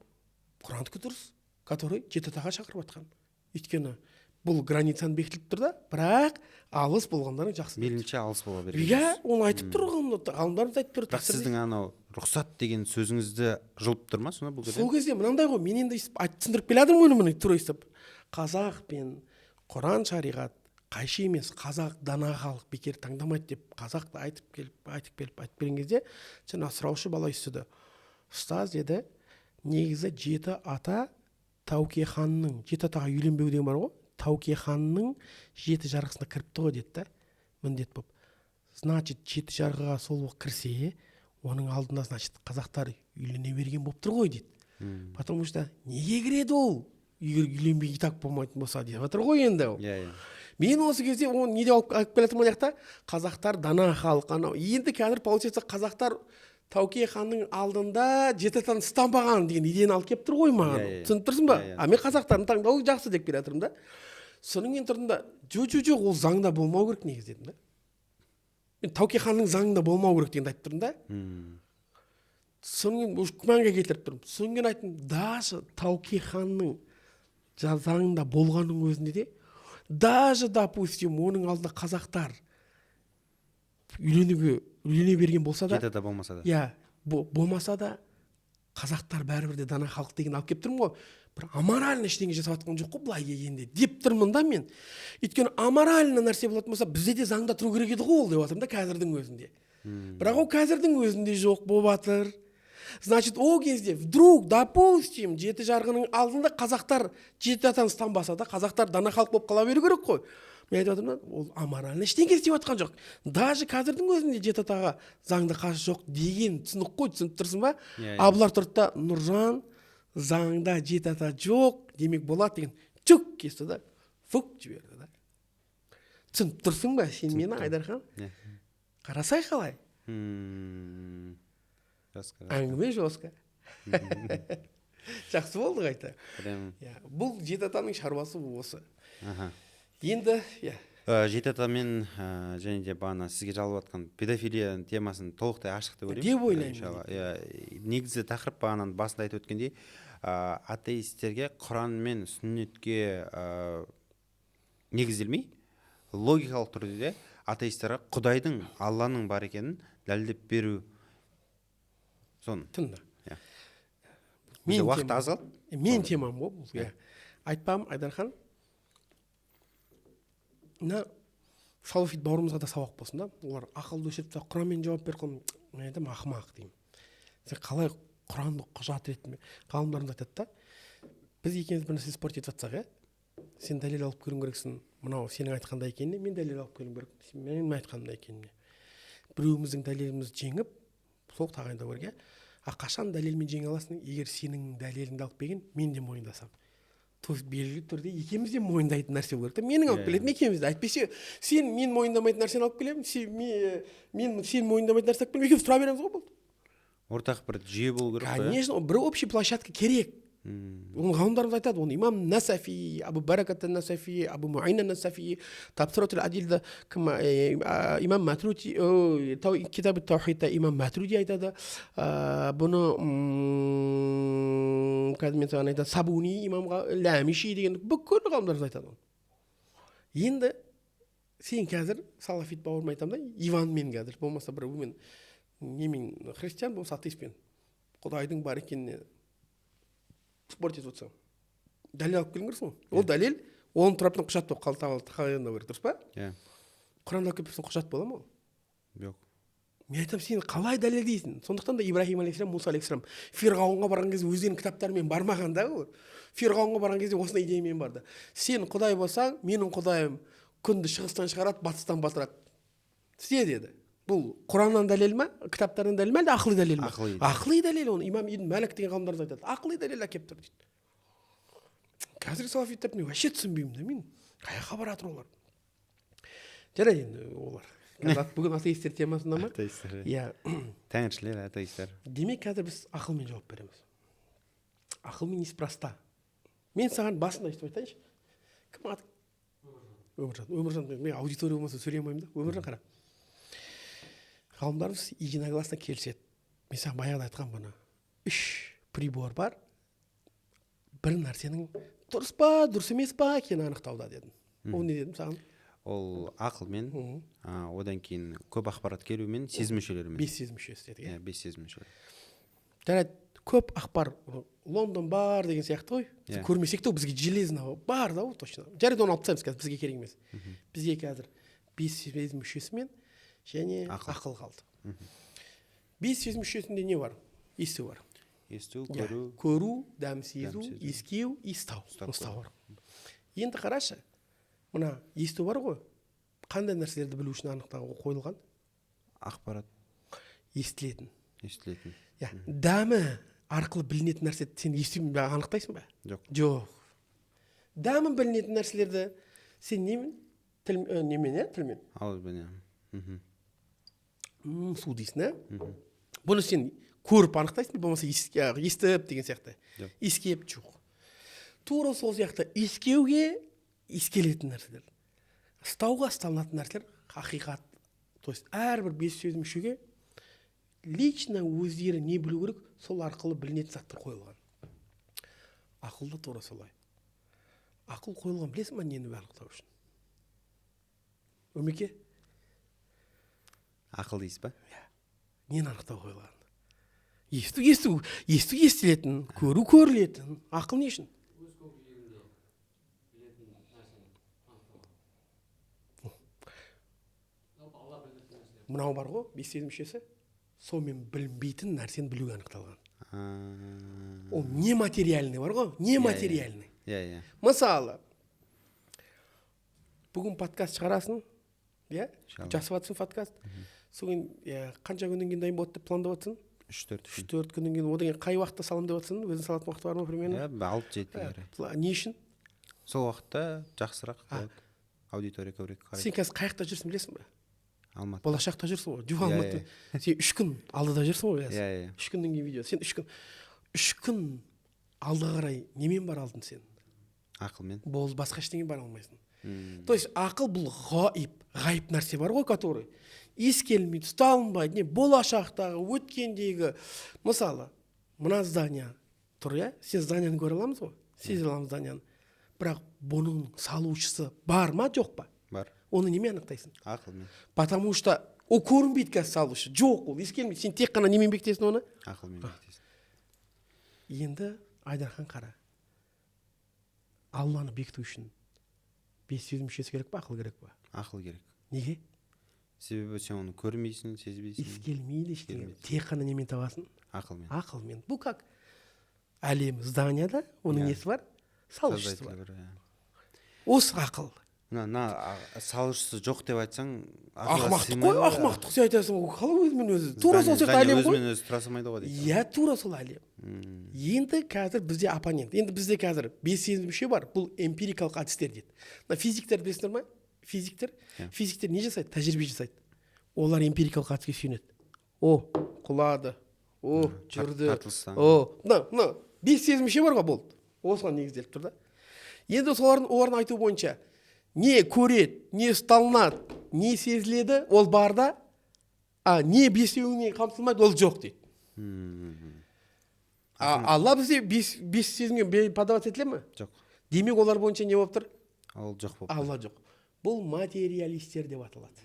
Құрандікі дұрыс, который жеті атаға шақырып жатқан. Өйткені бұл границаны бекітіліп тұр да, бірақ алыс болғандарың жақсы. Мейлінше алыс бола берген. Иә, оны айтып тұр ғалымдарымыз айтып тұр. Бірақ сіздің анау рұқсат деген сөзіңізді жұлып тұр ма сонда бұл жерде? Сол кезде мынандай ғой, мен енді түсіндіріп келе жатырмын ғой, міне тура өйстіп. Қазақ пен Құран шариғат қайшы емес, қазақ дана халық, бекер таңдамайды деп қазақты айтып келіп, айтып келіп, айтып келген кезде жаңа сұраушы бала естіді. Ұстаз деді, негізі жеті ата Тәуке ханның, жеті атаға үйленбеу деген бар ғой, Тәуке ханның жеті жарғысына кіріпті ғой деді да, міндет болып. Значит, жеті жарғыға сол кірсе, оның алдында, значит, қазақтар үйлене берген болып тұр ғой дейді. Потому что неге кіреді ол? Егер үйленбей так болмайтын болса деп жатыр ғой енді ол. Иә, иә. Мен осы кезде оны не деп алып келе жатырмын жақта? Қазақтар дана халық анау. Енді қазір получается қазақтар Тәуке ханның алдында жеті атаны ұстанбаған деген идеяны алып келіп тұр ғой маған. Түсініп тұрсың ба? А мен қазақтардың таңдауы жақсы деп келе жатырмын да. Содан кейін тұрдым да, жоқ, ол заңда болмау керек негізі дедім да. Мен Тәуке ханның заңында болмау керек дегенді айтып тұрмын да. Содан кейін уже күмәнге келтіріп тұрмын. Содан кейін айттым, даже Тәуке ханның заңында болғанның өзінде де, даже, допустим, оның алдында қазақтар үйлене берген болса да, жеті ата болмаса да, иә, болмаса да, қазақтар бәрібір де дана халық деген алып келіп тұрмын ғой. Бір аморально ештеңе жасап жатқан жоқ қой былай келгенде деп тұрмын да мен. Өйткені аморально нәрсе болатын болса, бізде де заңда тұру керек еді ғой ол деп жатырмын да қазірдің өзінде. Бірақ ол қазірдің өзінде жоқ болып жатыр. Значит, ол кезде вдруг, допустим, жеті жарғының алдында қазақтар жеті атаны ұстанбаса да, қазақтар дана халық болып қала беру керек қой. Мен айтып жатырмын, ол аморально ештеңе істеп жатқан жоқ. Даже қазірдің өзінде жеті атаға заңда қарсы жоқ деген түсінік қой, түсініп тұрсың ба? А бұлар тұрды да, Нұржан, заңда жеті ата жоқ, демек болады деген түк кесті да, фук жіберді да. Түсініп тұрсың ба сен мені, Айдархан? Қарасай қалай? Әңгіме жестко. Жақсы болды қайта. Бұл жеті атаның шаруасы осы. Енді, иә. Жеті атамен және де бағана сізге жалып жатқан педофилия темасын толықтай ашық деп ойлаймын. Деп ойлаймын. Иә, негізі тақырып бағананың басында айтып өткендей, атеистерге Құран мен сүннетке негізделмей, логикалық түрде де атеистерге Құдайдың, Алланың бар екенін дәлелдеп беру. Соны. Тыңда. Иә. Уақыт аз қалды. Мен темам ғой бұл. Иә. Айтпам, Айдархан. Мына салафит бауырымызға да сабақ болсын да. Олар ақылды өшіріп тастап, Құранмен жауап бер, мен айтамын, ақымақ деймін. Сен қалай Құранды құжат ретінде ғалымдарымыз айтады да, біз екеуміз бір нәрсе спорт етіп жатсақ, иә, сен дәлел алып келуің керексің, мынау сенің айтқандай екеніне, мен дәлел алып келуім керек, менің айтқанымдай екеніне. Біреуіміздің дәлелімізді жеңіп, сол тағайындау керек, иә. А қашан дәлелмен жеңе аласың, егер сенің дәлеліңді алып келген, мен де мойындасам. То есть белгілі түрде екеуміз де мойындайтын нәрсе болу керек та. Менің алып келетін екеуміз де. Әйтпесе сен мен мойындамайтын нәрсені алып келемін, сен мен сен мойындамайтын нәрсе алып келемін, екеуміз тұра береміз ғой, болды. Ортақ бір жүйе болу керек қой. Конечно, бір общий площадка керек. Оны ғалымдарымыз айтады, оны имам Насафи, Абу Баракат Насафи, Абу Муайна Насафи, Табсиратул Адилда кім, имам Матруди, Китаб Таухидта имам Матруди айтады. Бұны қазір мен саған айтамын, Сабуни имамға, Ләмиши деген бүкіл ғалымдарымыз айтады оны. Енді сен қазір салафит бауырым айтамын да, Иванмен қазір, болмаса біреумен, немен, христиан болмаса атеистпен, Құдайдың бар екеніне спорт етіп отырсаң, дәлел алып келуің керексің ғой. Ол дәлел оның тарапынан құжат болып тағайындау керек, дұрыс па? Иә. Құранды алып келіп тұрсаң, құжат бола ма ол? Жоқ. Мен айтамын, сен қалай дәлелдейсің? Сондықтан да Ибраһим алейхиссалам, Муса алейхиссалам Фирғауынға барған кезде өздерінің кітаптарымен бармаған да ол. Фирғауынға барған кезде осындай идеямен барды. Сен Құдай болсаң, менің Құдайым күнді шығыстан шығарады, батыстан батырады. Істе деді. Бұл Құраннан дәлел ма, кітаптардан дәлел ма, әлде ақылы дәлел ма? Ақылы дәлел. Оны имам Ибн Мәлік деген ғалымдар айтады. Ақылы дәлел әкеліп тұр дейді. Қазіргі салафиттерді мен вообще түсінбеймін да, мен қай жаққа бара жатыр олар? Жарайды енді олар. Бүгін атеистер темасында ма? Атеистер. Иә. Тәңіршілер, атеистер. Демек, қазір біз ақылмен жауап береміз. Ақылмен неспроста. Мен саған басында өйтіп айтайыншы. Кім аты? Өміржан. Өміржан, мен аудитория болмаса сөйлей алмаймын да. Өміржан қара. Ғалымдарымыз единогласно келіседі. Мен саған баяғыда айтқан бұны. 3 прибор бар. Бір нәрсенің дұрыс па, дұрыс емес па екенін анықтауда дедім. Ол не дедім саған? Ол ақылмен, одан кейін көп ақпарат келумен, сезім мүшелерімен. 5 сезім мүшесі дедік, иә? 5 сезім мүшелері. Жарайды, көп ақпар, Лондон бар деген сияқты ғой. Көрмесек те бізге железно бар да ол точно. Жарайды, оны алып тастаймыз қазір, бізге керек емес. Бізге қазір 5 сезім мүшесімен және ақыл қалды. 5 сезім мүшесінде не бар? Есту бар. Есту, көру. Көру, дәм сезу, иіскеу, ұстау. Ұстау бар. Енді қарашы, мына есту бар ғой. Қандай нәрселерді білу үшін анықтауға қойылған? Ақпарат. Естілетін. Естілетін. Иә, дәмі арқылы білінетін нәрсе сен естумен анықтайсың ба? Жоқ. Жоқ. Дәмі білінетін нәрселерді сен немен? Тіл, немен, иә, тілмен? Ауызбен, иә. Су дейсің, ә? Бұны сен көріп анықтайсың, болмаса естіп деген сияқты. Иіскеп жоқ. Тура сол сияқты иіскеуге иіскелетін нәрселер, ұстауға ұсталынатын нәрселер ақиқат. То есть әрбір 5 сезім мүшеге лично өздері не білу керек, сол арқылы білінетін заттар қойылған. Ақыл да тура солай. Ақыл қойылған, білесің ба, нені анықтау үшін? Өмеке? Ақыл дейсіз ба? Иә. Нені анықтау қойылған? Есту, есту, есту естілетін, көру көрілетін. Ақыл не үшін? Өз көкжиегінде білетін нәрсені анықтау. Жалпы Алла білдірген нәрселер. Мынау бар ғой, 5 сезім мүшесі. Сонымен білінбейтін нәрсені білуге анықталған. Ол нематериальный бар ғой, нематериальный. Иә, иә. Мысалы, бүгін подкаст шығарасың, иә? Жасап жатсың подкаст. Содан қанша күннен кейін дайын болады деп пландап жатсың? 3-4 күн. 3-4 күннен кейін. Одан кейін қай уақытта саламын деп жатсың? Өзің салатын уақыт бар ма примерно? Иә, 6-7 қарай. Не үшін? Сол уақытта жақсырақ болады. Аудитория көбірек қарайды. Сен қазір қай жақта жүрсің білесің бе? Алматы. Болашақта жүрсің ғой. Жоқ, Алматы. Сен 3 күн алдыда жүрсің ғой қазір. Иә, иә. 3 күннен кейін видео. Сен 3 күн алдыға қарай немен бара алдың сен? Ақылмен. Болды, басқа ештеңе бара алмайсың. То есть ақыл бұл ғайып, ғайып нәрсе бар ғой, который ескерілмейді, ұсталынбайды, не болашақтағы, өткендегі. Мысалы, мына здание тұр, иә? Сен зданияны көре аламыз ғой, сезе аламыз зданияны. Бірақ бұның салушысы бар ма, жоқ па? Бар. Оны немен анықтайсың? Ақылмен. Потому что ол көрінбейді қазір салушы. Жоқ, ол ескерілмейді. Сен тек қана немен бекітесің оны? Ақылмен бекітесің. Енді Айдархан қара. Алланы бекіту үшін 5 сезім мүшесі керек па, ақыл керек па? Ақыл керек. Неге? Себебі сен оны көрмейсің, сезбейсің. Иіскелмейді, ештеңе. Келмейді. Тек қана немен табасың? Ақылмен. Ақылмен. Бұл как әлем зданияда, оның несі бар? Салушысы бар. Создателі бар, иә. Осы ақыл. Мына салушысы жоқ деп айтсаң, ақылға Ақымақтық сыймайды қой, ғой. ақымақтық. Сен айтасың ғой, қалай өзімен өзі? Тура сол сияқты Здание әлем ғой. Өзімен өзі тұра салмайды ғой дейді. Иә, тура сол әлем. Енді қазір бізде оппонент. Енді бізде қазір бес сезім мүше бар. Бұл эмпирикалық әдістер дейді. Мына физиктер, білесіңдер ма? Физиктер. Иә. Физиктер не жасайды? Тәжірибе жасайды. Олар эмпирикалық әдіске сүйенеді. О, құлады. О, жүрді. Тартылыстан. О, мына бес сезім мүше бар ғой, болды. Осыған негізделіп тұр да. Енді олардың айтуы бойынша не көреді, не ұсталынады, не сезіледі, ол бар да, а не бесеуіне қамтылмайды, ол жоқ дейді. А Алла бізде бес сезімге подаваться етіле ме? Жоқ. Демек, олар бойынша не болып тұр? Ол жоқ болып. Алла жоқ. Бұл материалистер деп аталады.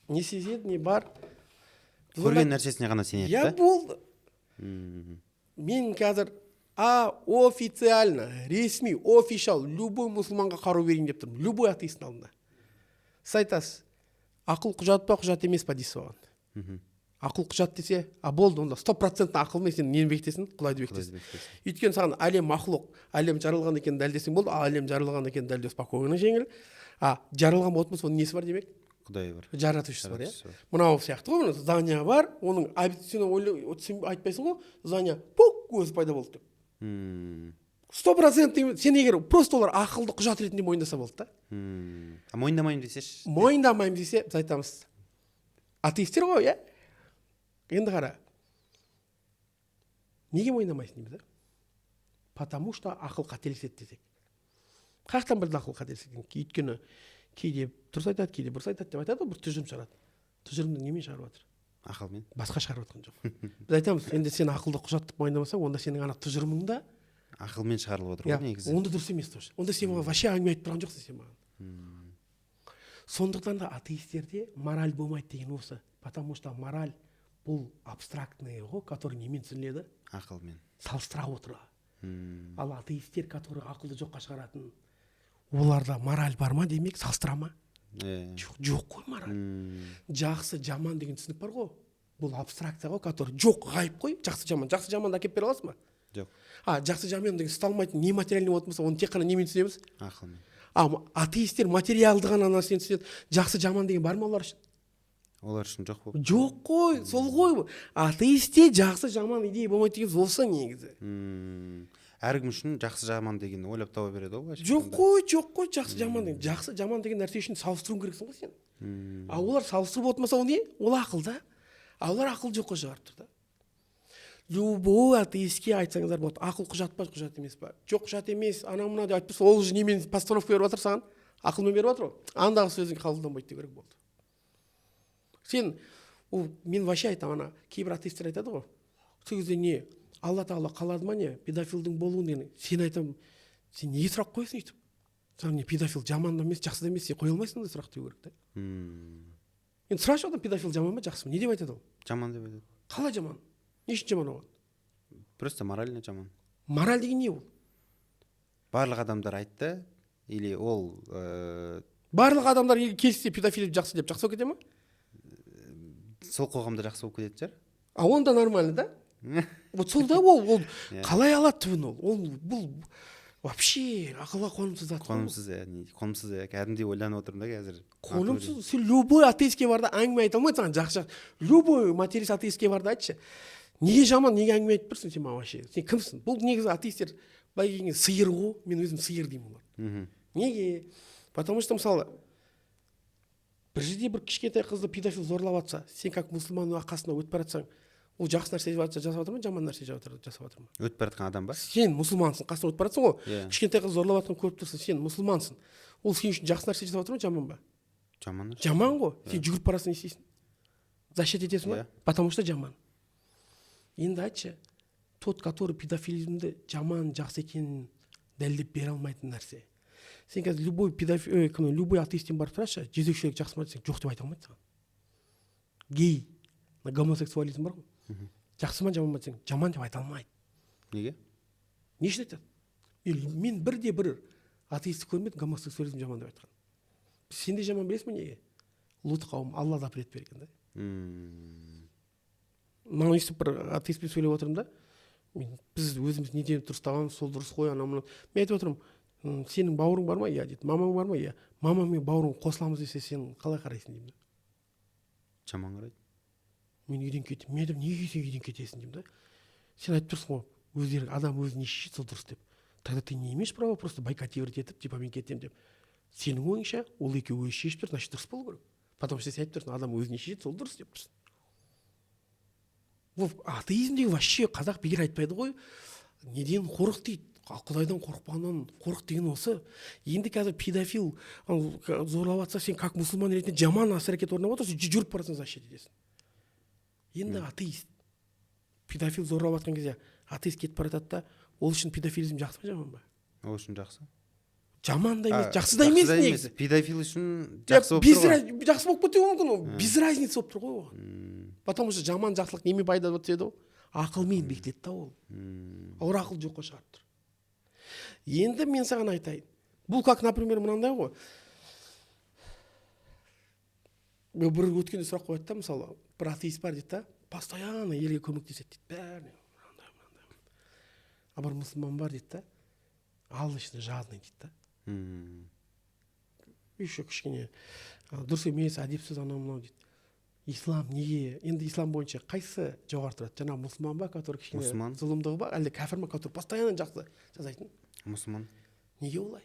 Не сезеді, не бар. Көрген нәрсесіне ғана сенеді Иә, да? болды. Мен қазір официально, ресми, офишал, любой мұсылманға қару берейін деп тұрмын. Любой атеисттің алдында. Сіз айтасыз, ақыл құжат па, құжат емес па дейсіз оған. Ақыл құжат десе, а болды, онда стопроцентный ақылмен сен нені бекітесің? Құдайды бекітесің. Құдайды бекітесің. Өйткені саған әлем мақлұқ, әлем жаралған екенін дәлелдесең болды, ал әлем жаралған екенін дәлелдеу спокойно жеңіл. А жаралған болатын болса, оның несі бар демек? Құдай бар. Жаратушысы бар, иә? Жаратушысы бар. Мынау сияқты ғой, мына здание бар, оның сен айтпайсың ғой, здание пук өзі пайда болды деп. 100% сен егер просто олар ақылды құжат ретінде мойындаса болды да. А мойындамаймын десеші? Мойындамаймын десе, біз айтамыз. Атеисттер ғой, иә? Енді қара. Неге мойындамайсың дейміз, а? Потому что ақыл қателеседі десек. Қаяқтан білді ақыл қателеседі? Өйткені кейде дұрыс айтады, кейде бұрыс айтады деп айтады ғой, бір тұжырым шығарады. Тұжырымды немен шығарып жатыр? Ақылмен. Басқа шығарып жатқан жоқ. Біз айтамыз, енді сен ақылды құжат деп мойындамасаң, онда сенің ана тұжырымың да ақылмен шығарылып отыр иә, ғой негізі. Онда дұрыс емес тоже. Онда сен маған вообще әңгіме айтып тұрған жоқсың сен маған. Сондықтан да атеистерде мораль болмайды деген осы. Потому что мораль бұл абстрактный ғой, который немен түсініледі? Ақылмен. Салыстыра отыра. Ал атеисттер, который ақылды жоққа шығаратын, оларда мораль бар ма демек, салыстыра ма? Жоқ, жоқ қой мораль. Жақсы, жаман деген түсінік бар ғой. Бұл абстракция ғой, который жоқ, ғайып қой, жақсы, жаман. Жақсы, жаманды әкеліп бере аласың ба? Жоқ. А, жақсы, жаман деген ұсталмайтын нематериальный болатын болса, оны тек қана немен түсінеміз? Ақылмен. А, атеисттер материалды ғана нәрсені түсінеді. Жақсы, жаман деген бар ма олар үшін? Олар үшін жоқ болып. Жоқ қой, сол ғой. Атеистте жақсы, жаман идея болмайды деген осы негізі. Әркім үшін жақсы, жаман деген ойлап таба береді ғой, былайша Жоқ айтқанда. қой, жоқ қой, жақсы, жаман деген. Жақсы, жаман деген нәрсе үшін салыстыруың керексің ғой сен. А олар салыстырып отырмаса, ол не? Ол ақыл да. А олар ақыл жоққа шығарып тұр да. Любой атеистке айтсаңыздар болады, ақыл құжат па, құжат емес па? Жоқ, құжат емес, анау мынау деп айтып тұрса, ол уже немен постановка беріп жатыр саған? Ақылмен беріп жатыр ғой. Андағы сөзің қабылданбайды деу керек болды. Сен, ол, мен вообще айтамын, ана кейбір атеисттер айтады ғой, сол кезде не, Алла тағала қалады ма не, педофилдің болуын деген. Сен айтамын, сен неге сұрақ қоясың өйтіп? Саған не, педофил жаман да емес, жақсы да емес, сен қоя алмайсың ондай сұрақ деу керек та. Енді сұрашы одан, педофил жаман ба, жақсы ма? Не деп айтады ол? Жаман деп айтады. Қалай жаман? Не үшін жаман оған? Просто морально жаман. Мораль деген не ол? Барлық адамдар айтты, или ол, Барлық адамдар егер келіссе педофил жақсы деп жақсы болып кете ма? Сол қоғамда жақсы болып кететін шығар. А онда нормально да? Вот сол да ол қалай алады түбін ол? Ол бұл вообще ақылға қонымсыз зат қой бұл. Қонымсыз, иә, не, қонымсыз, иә, кәдімгідей ойланып отырмын да қазір. Қонымсыз. Сен любой атеистке бар да әңгіме айта алмайды саған жақсы жақсы. Любой материалист атеистке бар да айтшы. Неге жаман, неге әңгіме айтып тұрсың сен маған вообще? Сен кімсің? Бұл негізі атеисттер былай келгенде сиыр ғой, мен өзім сиыр деймін олар. Неге? Потому что мысалы бір жерде бір кішкентай қызды педофил зорлап жатса, сен как мұсылман қасына өтіп бара жатсаң, ол жақсы нәрсе жасап жатыр ма, жаман нәрсе жасап жатыр ма? Өтіп бара жатқан адам ба? Сен мұсылмансың, қасына өтіп бара жатсың ғой. Иә. Кішкентай қыз зорлап жатқанын көріп тұрсың, сен мұсылмансың. Ол сен үшін жақсы нәрсе жасап жатыр ма, жаман ба? Жаман нәрсе. Жаман ғой. Сен жүгіріп барасың, не істейсің? Защищать етесің ба? Иә. Потому что жаман. Енді айтшы, тот, который педофилизмді жаман, жақсы екенін дәлелдеп бере алмайтын нәрсе. Сен қазір любой педофил, кім, любой атеисттен барып сұрашы, жезөкшелік жақсы ма десең, жоқ деп айта алмайды саған. Гей, мына гомосексуализм бар ғой. Жақсы ма, жаман ба десең, жаман деп айта алмайды. Неге? Не үшін айтады? Мен бірде бір атеистті көрмедім гомосексуализм жаман деп айтқан. Сен де жаман, білесің бе неге? Лут қауым, Алла запрет берген да. Мынаны өйстіп бір атеистпен сөйлеп отырмын да мен. Біз өзіміз неден дұрыс табамыз, сол дұрыс қой, анау мынау. Мен айтып отырмын: Сенің бауырың бар ма?» «Иә», – дейді. «Мамаң бар ма?» «Иә». «Мамаң мен бауырың қосыламыз десе, сен қалай қарайсың?» – деймін да. Жаман қарайды. «Мен үйден кетемін». Мен айтамын: «Неге сен үйден кетесің?» – деймін да. «Сен айтып тұрсың ғой, өздері, адам өзі не шешеді, сол дұрыс деп. Тогда ты не имеешь права просто бойкотировать етіп, типа мен кетемін деп. Сенің ойыңша, ол екеуі өзі шешіп тұр, значит, дұрыс болу керек, потому что сен айтып тұрсың, адам өзі не шешеді, сол дұрыс деп тұрсың». Ол атеизм деген вообще қазақ бекер айтпайды ғой, неден қорық дейді, ал құдайдан қорықпағаннан қорық деген осы. Енді қазір педофил ал, зорлап жатса, сен как мұсылман ретінде жаман іс әрекет орындап отырсың, жүріп бара жатсаң, защищать етесің. Енді атеист педофил зорлап жатқан кезде атеист кетіп бара жатады да, ол үшін педофилизм жақсы ма, жаман ба? Ол үшін жақсы. Жаман да емес, А, жақсы да емес негізі. Педофил үшін Иә, жақсы болып без тұр ғой. Жақсы болып кетуі мүмкін, ол без разницы болып тұр ғой оған, потому что жаман жақсылық немен пайда болып түседі? Ол ақылмен бекітіледі да ол. Ауыр ақыл жоққа шығарып тұр. Енді мен саған айтайын, бұл как, например, мынандай ғой. Мен бір өткенде сұрақ қояды да, мысалы, бір атеист бар дейді да, постоянно елге көмектеседі дейді, бәріне мынандай, мынандай. А бір мұсылман бар дейді да, алчный, жадный дейді да. Еще кішкене дұрыс емес, әдепсіз, анау мынау дейді. Ислам неге енді, ислам бойынша қайсысы жоғары тұрады? Жаңағы мұсылман ба, который кішкене Мұсылман. зұлымдығы бар, әлде кәпір ма, который постоянно жақсы жасайтын? Мұсылман. Неге олай?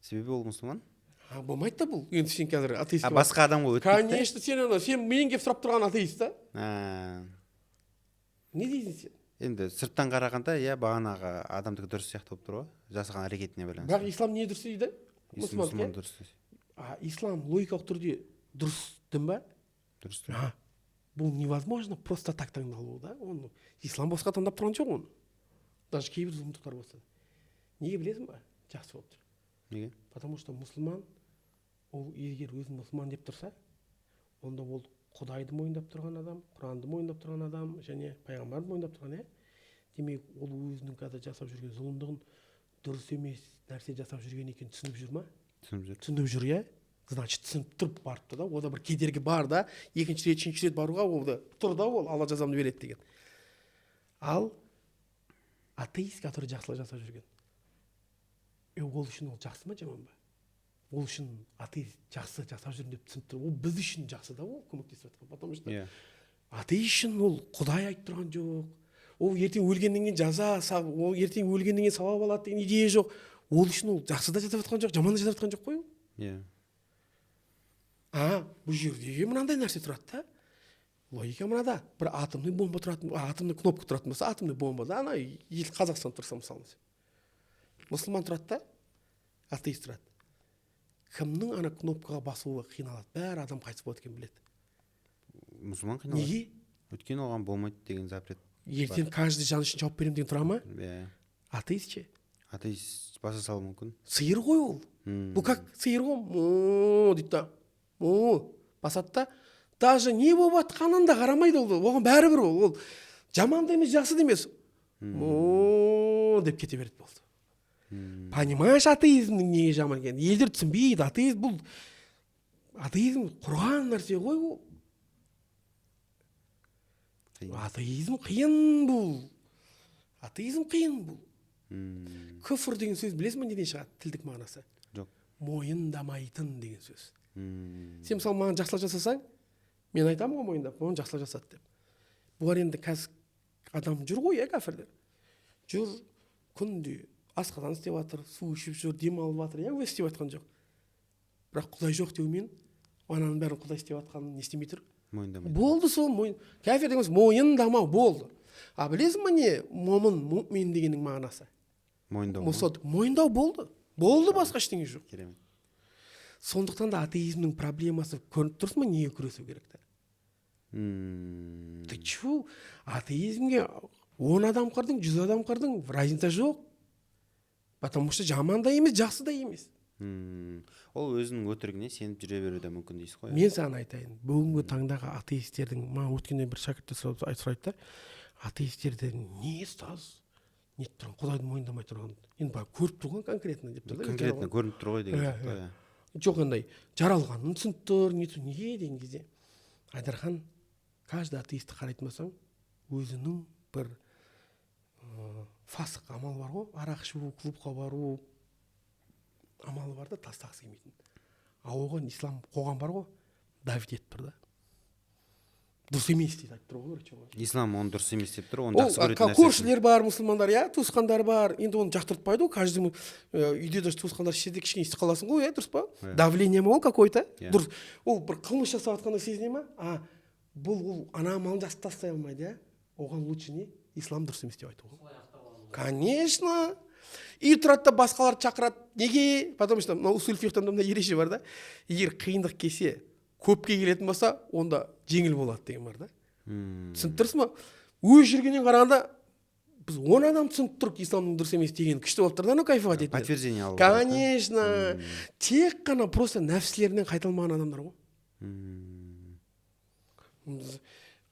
Себебі ол мұсылман. А, болмайды да бұл. Енді сен қазір атеист. А, басқа адамға өтпейді да? Конечно, сен ана, сен менен келіп сұрап тұрған атеист та. А, Не дейсің сен? Енді сырттан қарағанда, иә, бағанағы адамдікі дұрыс сияқты болып тұр ғой, жасаған әрекетіне байланысты. Бірақ ислам не дұрыс дейді? Мұсылман Мұсылман. дұрыс дейді. А ислам логикалық түрде дұрыс дін ба? Дұрыс. А, бұл невозможно просто так таңдалу да. Оны ислам босқа таңдап тұрған жоқ оны, даже кейбір зұлымдықтар болса да. Неге білесің ба жақсы болып тұр? Неге? Потому что мұсылман ол егер өзін мұсылман деп тұрса, онда ол құдайды мойындап тұрған адам, құранды мойындап тұрған адам және пайғамбарды мойындап тұрған, иә. Демек, ол өзінің қазір жасап жүрген зұлымдығын дұрыс емес нәрсе жасап жүрген екенін түсініп жүр ма? Түсініп жүр. Түсініп жүр, иә. Значит, түсініп тұрып барыпты да, ода бір кедергі бар да, екінші рет, үшінші рет баруға ол да тұр да, ол Алла жазамды береді деген. Ал атеист, который жақсылық жасап жүрген, ол үшін ол жақсы ма, жаман ба? Ол үшін атеист жақсы жасап жүрмін деп түсініп тұр. Ол біз үшін жақсы да, ол көмектесіп жатқан, потому что Иә. атеист үшін ол құдай айтып тұрған жоқ, ол ертең өлгеннен кейін жаза, ол ертең өлгеннен кейін сауап алады деген идея жоқ. Ол үшін ол жақсы да жасап жатқан жоқ, жаман да жасап жатқан жоқ қой ол. Иә. А бұл жерде мынандай нәрсе тұрады да, логика мынада: бір атомный бомба тұратын, атомный кнопка тұратын болса, атомный бомба да, ана ел Қазақстан тұрса, мысалы, мұсылман тұрады да, атеист тұрады. Кімнің ана кнопкаға басуы қиналады? Бәрі адам қайтыс болады екенін біледі. Мұсылман қиналады. Неге? Өйткені оған болмайды деген запрет. Ертең каждый жан үшін жауап беремін деген тұра ма? Иә. Атеист ше? Атеист баса салуы мүмкін. Сиыр ғой ол. Бұл как сиыр ғой, му дейді да, му басады да, даже не болып жатқанын да қарамайды ол, оған бәрібір. Ол жаман да емес, жақсы да емес, му деп кете береді, болды. Понимаешь, атеизмнің неге жаман екенін елдер түсінбейді. Атеизм, бұл атеизм құрған нәрсе ғой ол. Қиын. Атеизм қиын бұл, атеизм қиын бұл. Күфір деген сөз білесің ба, неден шығады тілдік мағынасы? Жоқ. Мойындамайтын деген сөз. Сен, мысалы, маған жақсылық жасасаң, мен айтамын ғой мойындап, оны жақсылық жасады деп. Бұлар енді қазір адам жүр ғой, иә, кәпірлер жүр, күнде асқазан істеп жатыр, су ішіп жүр, демалып жатыр, иә, өзі істеп жатқан жоқ, бірақ құдай жоқ деумен ананың бәрін құдай істеп жатқанын не істемей тұр? Мойындамайды. Болды, сол мойын, кәфір деген сөз мойындамау болды. А білесің ба, не момын, мумин дегеннің мағынасы? Мойындау ма? Мұсад, мойындау, болды, болды, басқа ештеңе жоқ. Керемет. Сондықтан да атеизмнің проблемасы көрініп тұрсың ба, неге күресу керек та? Ты чё, атеизмге 10 адам қырдың, 100 адам қырдың, разница жоқ, потому что жаман да емес, жақсы да емес. Ол өзінің өтірігіне сеніп жүре беруі де мүмкін дейсіз ғой, иә? Мен саған айтайын, бүгінгі таңдағы атеистердің, маған өткенде бір шәкірттер сұрайды да, атеистерді не ұстаз нетіп тұрған, құдайды мойындамай тұрған, енді былай көріп тұрған конкретно деп тұр да. Конкретно көрініп тұр ғой деген Иә, сияқты, иә. иә. Жоқ, андай жаралғанын түсініп тұр, не түсін- неге деген кезде, Айдархан, каждый атеистті қарайтын болсаң, өзінің бір фасық амал бар ғой, арақ ішу, клубқа бару амалы бар да, тастағысы келмейтін. А оған ислам, қоғам бар ғой, давить етіп тұр да, дұрыс емес дейді, айтып тұр ғой, короче, оған. Ислам оны дұрыс емес деп тұр, оны Ол жақсы көретін нәрсесін. Көршілер бар, мұсылмандар, иә, туысқандар бар. Енді оны жақтыртпайды ғой каждый. Үйде даже туысқандар ішсе де, кішкене естіп қаласың ғой, иә, дұрыс па? Иә. Давление ма ол какой то? Иә. Дұрыс, ол бір қылмыс жасап жатқанда сезіне ма? А бұл ол ана амалын жақсы тастай алмайды, иә. Оған лучше не, ислам дұрыс емес деп айту ғой. Солай ақтап аламын. Конечно, и тұрады да, басқаларды шақырады. Неге? Потому что мынау усул фихта мындай ереже бар да: егер қиындық келсе, көпке келетін болса, онда жеңіл болады деген бар да. Түсініп тұрсың ба? Өз жүргеннен қарағанда, біз 10 адам түсініп тұрып, исламның дұрыс емес деген күшті болып тұр да, анау кайфовать ететін. Подтверждение алу керек та. Конечно, тек қана просто нәпсілерінен қайта алмаған адамдар ғой.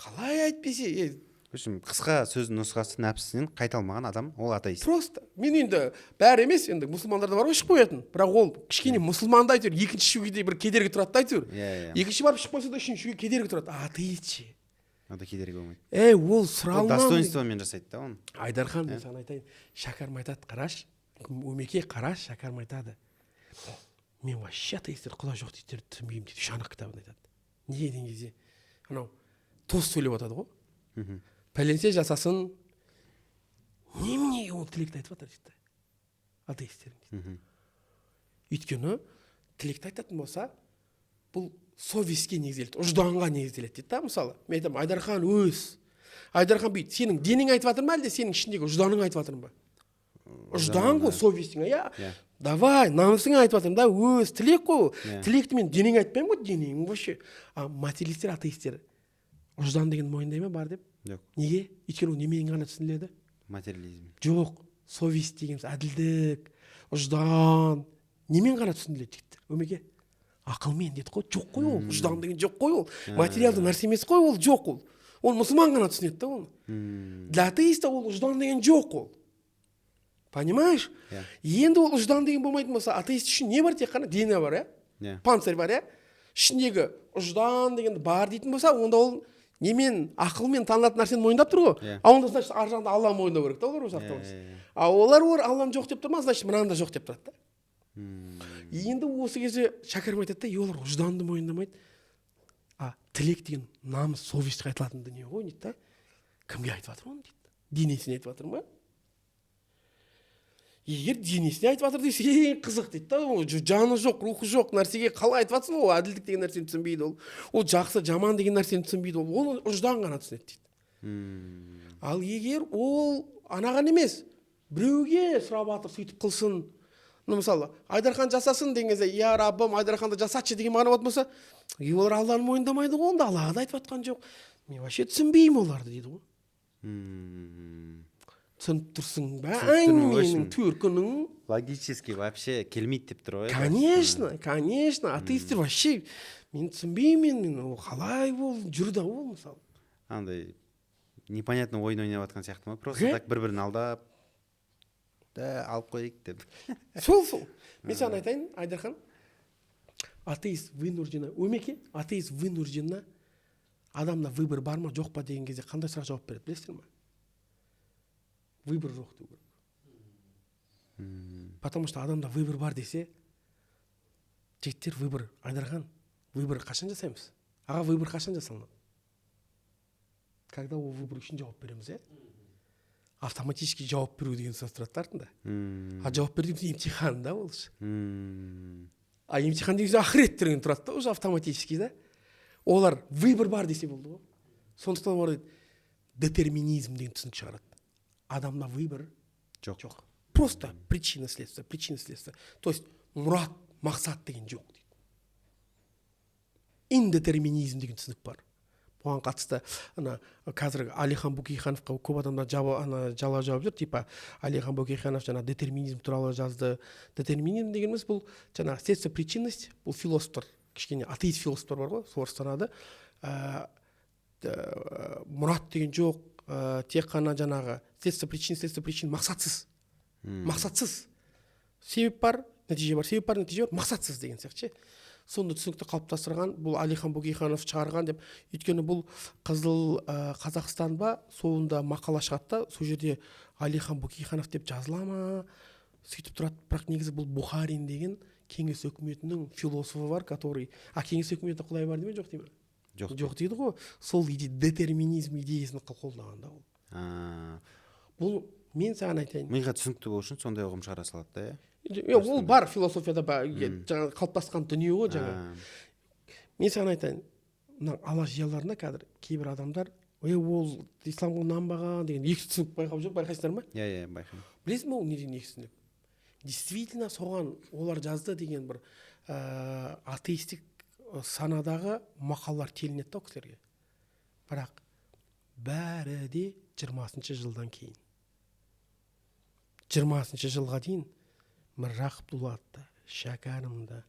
Қалай әйтпесе В общем, қысқа сөз нұсқасы: нәпсісінен қайта алмаған адам ол атеист. Просто мен енді бәрі емес, енді мұсылмандар да бар ғой ішіп қоятын, бірақ ол кішкене мұсылман да әйтеуір екінші ішуге де бір кедергі тұрады да әйтеуір. иә иә Екінші барып ішіп қойса да, үшіншіге кедергі тұрады. А атеист ше? Онда кедергі болмайды. Ей, ол Ол сұралмам. Достоинствомен жасайды да оны. Айдархан, мен саған айтайын, Шәкәрім айтады, қарашы, Өмеке, қарашы, Шәкәрім айтады: «Мен вообще атеисттер, құдай жоқ дейтіндерді түсінбеймін», — дейді. Үш анық кітабында айтады. Неге деген кезде, анау тост сөйлеп жатады ғой. «Пәленше жасасын», неменеге ол тілекті айтып жатыр дейді атеисттер дейді. «Өйткені тілекті айтатын болса, бұл совестьке негізделеді, ұжданға негізделеді», — дейді да. Мысалы, мен айтамын: «Айдархан, өз, Айдархан, бүйт, сенің денең айтып жатыр ма, әлде сенің ішіндегі ұжданың айтып жатыр ма?» Ұждан ғой, совестің, иә. Иә. Давай, намысыңа айтып жатырмын да, өз тілек қой ол. Иә. Тілекті мен денеңе айтпаймын ғой, денең вообще. А материалистер, атеисттер ұждан деген мойындай ма бар деп? Жоқ. Неге? Өйткені ол немен ғана түсініледі? Материализм. Жоқ, совесть дегеніміз, әділдік, ұждан немен ғана түсініледі, жігіттер? Өмеке, ақылмен дедік қой. Жоқ қой, ол ұждан деген жоқ қой, ол материалды нәрсе емес қой, ол жоқ. Ол оны мұсылман ғана түсінеді да оны. Для атеиста ол ұждан деген жоқ ол, понимаешь? Иә. Енді ол ұждан деген болмайтын болса, атеист үшін не бар? Тек қана дене бар, иә? Иә. Панцирь бар, иә. Ішіндегі ұждан деген бар дейтін болса, онда ол немен, ақылмен танылатын нәрсені мойындап тұр ғой. Иә. А онда, значит, ар жағында Алланы мойындау керек та олар уже автоматически. Иә, иә. А олар Алланы жоқ деп тұр ма, значит, мынаны да жоқ деп тұрады да. Енді осы кезде Шәкәрім айтады да: «Е, олар ұжданды мойындамайды, а тілек деген намыс, совестьке айтылатын дүние ғой», — дейді да. «Кімге айтып жатыр оны?» — дейді. «Денесіне айтып жатыр ма? Егер денесіне айтып жатыр десе, ең қызық», — дейді да. «Ол жаны жоқ, рухы жоқ нәрсеге қалай айтып жатрсың? Ол әділдік деген нәрсені түсінбейді, ол жақсы жаман деген нәрсені түсінбейді, ол оны ұждан ғана түсінеді», — дейді. «Ал егер ол анаған емес, біреуге сұрап жатыр, сөйтіп қылсын, ну, мысалы, Айдархан жасасын деген кезде, я Раббым, Айдарханды жасатшы деген мағына болатын болса, и олар Алланы мойындамайды ғой, онда Аллаға да айтып жатқан жоқ, мен вообще түсінбеймін оларды», — дейді ғой. Түсініп тұрсың ба? Түсініп тұрмын, в Әңгіменің общем. төркінін. Логически вообще келмейді деп тұр ғой. Конечно, конечно, атеисттер вообще мен түсінбеймін мен, ол қалай ол жүр да ол, мысалы. Андай непонятный ойын ойнап жатқан сияқты ма, просто Ге? так бір бірін алдап да, алып қояйық деп. Сол, мен саған айтайын, Айдархан, атеист вынужденно, Өмеке, атеист вынужденно, адамда выбор бар ма, жоқ па деген кезде қандай сұрақ жауап береді, білесіздер ма? Выбор жоқ деу керек. Потому что адамда выбор бар десе, жігіттер, выбор, Айдархан, выбор қашан жасаймыз, аға? Выбор қашан жасалынады? Когда ол выбор үшін жауап береміз, иә. Автоматически жауап беру деген сөз тұрады да артында. А жауап беру деген емтихан да ол ше. А емтихан деген сөз ақырет деген тұрады да уже автоматически да. Олар выбор бар десе болды ғой. Сондықтан олар дейді, детерминизм деген түсінік шығарады: адамда выбор Жоқ. жоқ, просто причина следствие, причина следствие, то есть мұрат, мақсат деген жоқ дейді. Индетерминизм деген түсінік бар. Бұған қатысты ана қазір Әлихан Бөкейхановқа көп адамдар жаба, ана жала жауып жүр, типа Әлихан Бөкейханов жаңа детерминизм туралы жазды. Детерминизм дегеніміз бұл жаңағы следствие, причинность. Бұл философтар, кішкене атеист философтар бар ғой, солар ұстанады. Мұрат деген жоқ, тек қана жаңағы следствие, причин, следствие, причин, мақсатсыз, мақсатсыз себеп бар. Нәтиже бар, себеп бар, нәтиже бар, мақсатсыз деген сияқты ше. Сонда түсінікті қалыптастырған бұл Әлихан Бөкейханов шығарған деп. Өйткені бұл Қызыл Қазақстан ба, сонда мақала шығады да, сол жерде Әлихан Бөкейханов деп жазыла ма, сөйтіп тұрады. Бірақ негізі бұл Бухарин деген кеңес өкіметінің философы бар, который, а кеңес өкіметі құдай бар дей ме, жоқ дей ме? Жоқ. Жоқ дейді ғой. Сол детерминизм идеясын қолдаған да ол. Бұл мен саған айтайын. Миға түсінікті болу үшін сондай ұғым шығара салады да, иә? Иә, ол бар философияда, жаңағы қалыптасқан дүние ғой жаңа. Мен саған айтайын, мына Алаш зиялыларында қазір кейбір адамдар ей, ол исламға нанбаған деген екі түсінік байқап жүр, байқайсыздар ма? Иә, байқаймын. Білесің бе, ол неден екі түсінік? Действительно соған олар жазды деген бір атеистік санадағы мақалалар телінеді да ол кісілерге. Бірақ бәрі де 20-жылдан кейін. 20-жылға дейін Міржақып Дулат та, Шәкәрім да,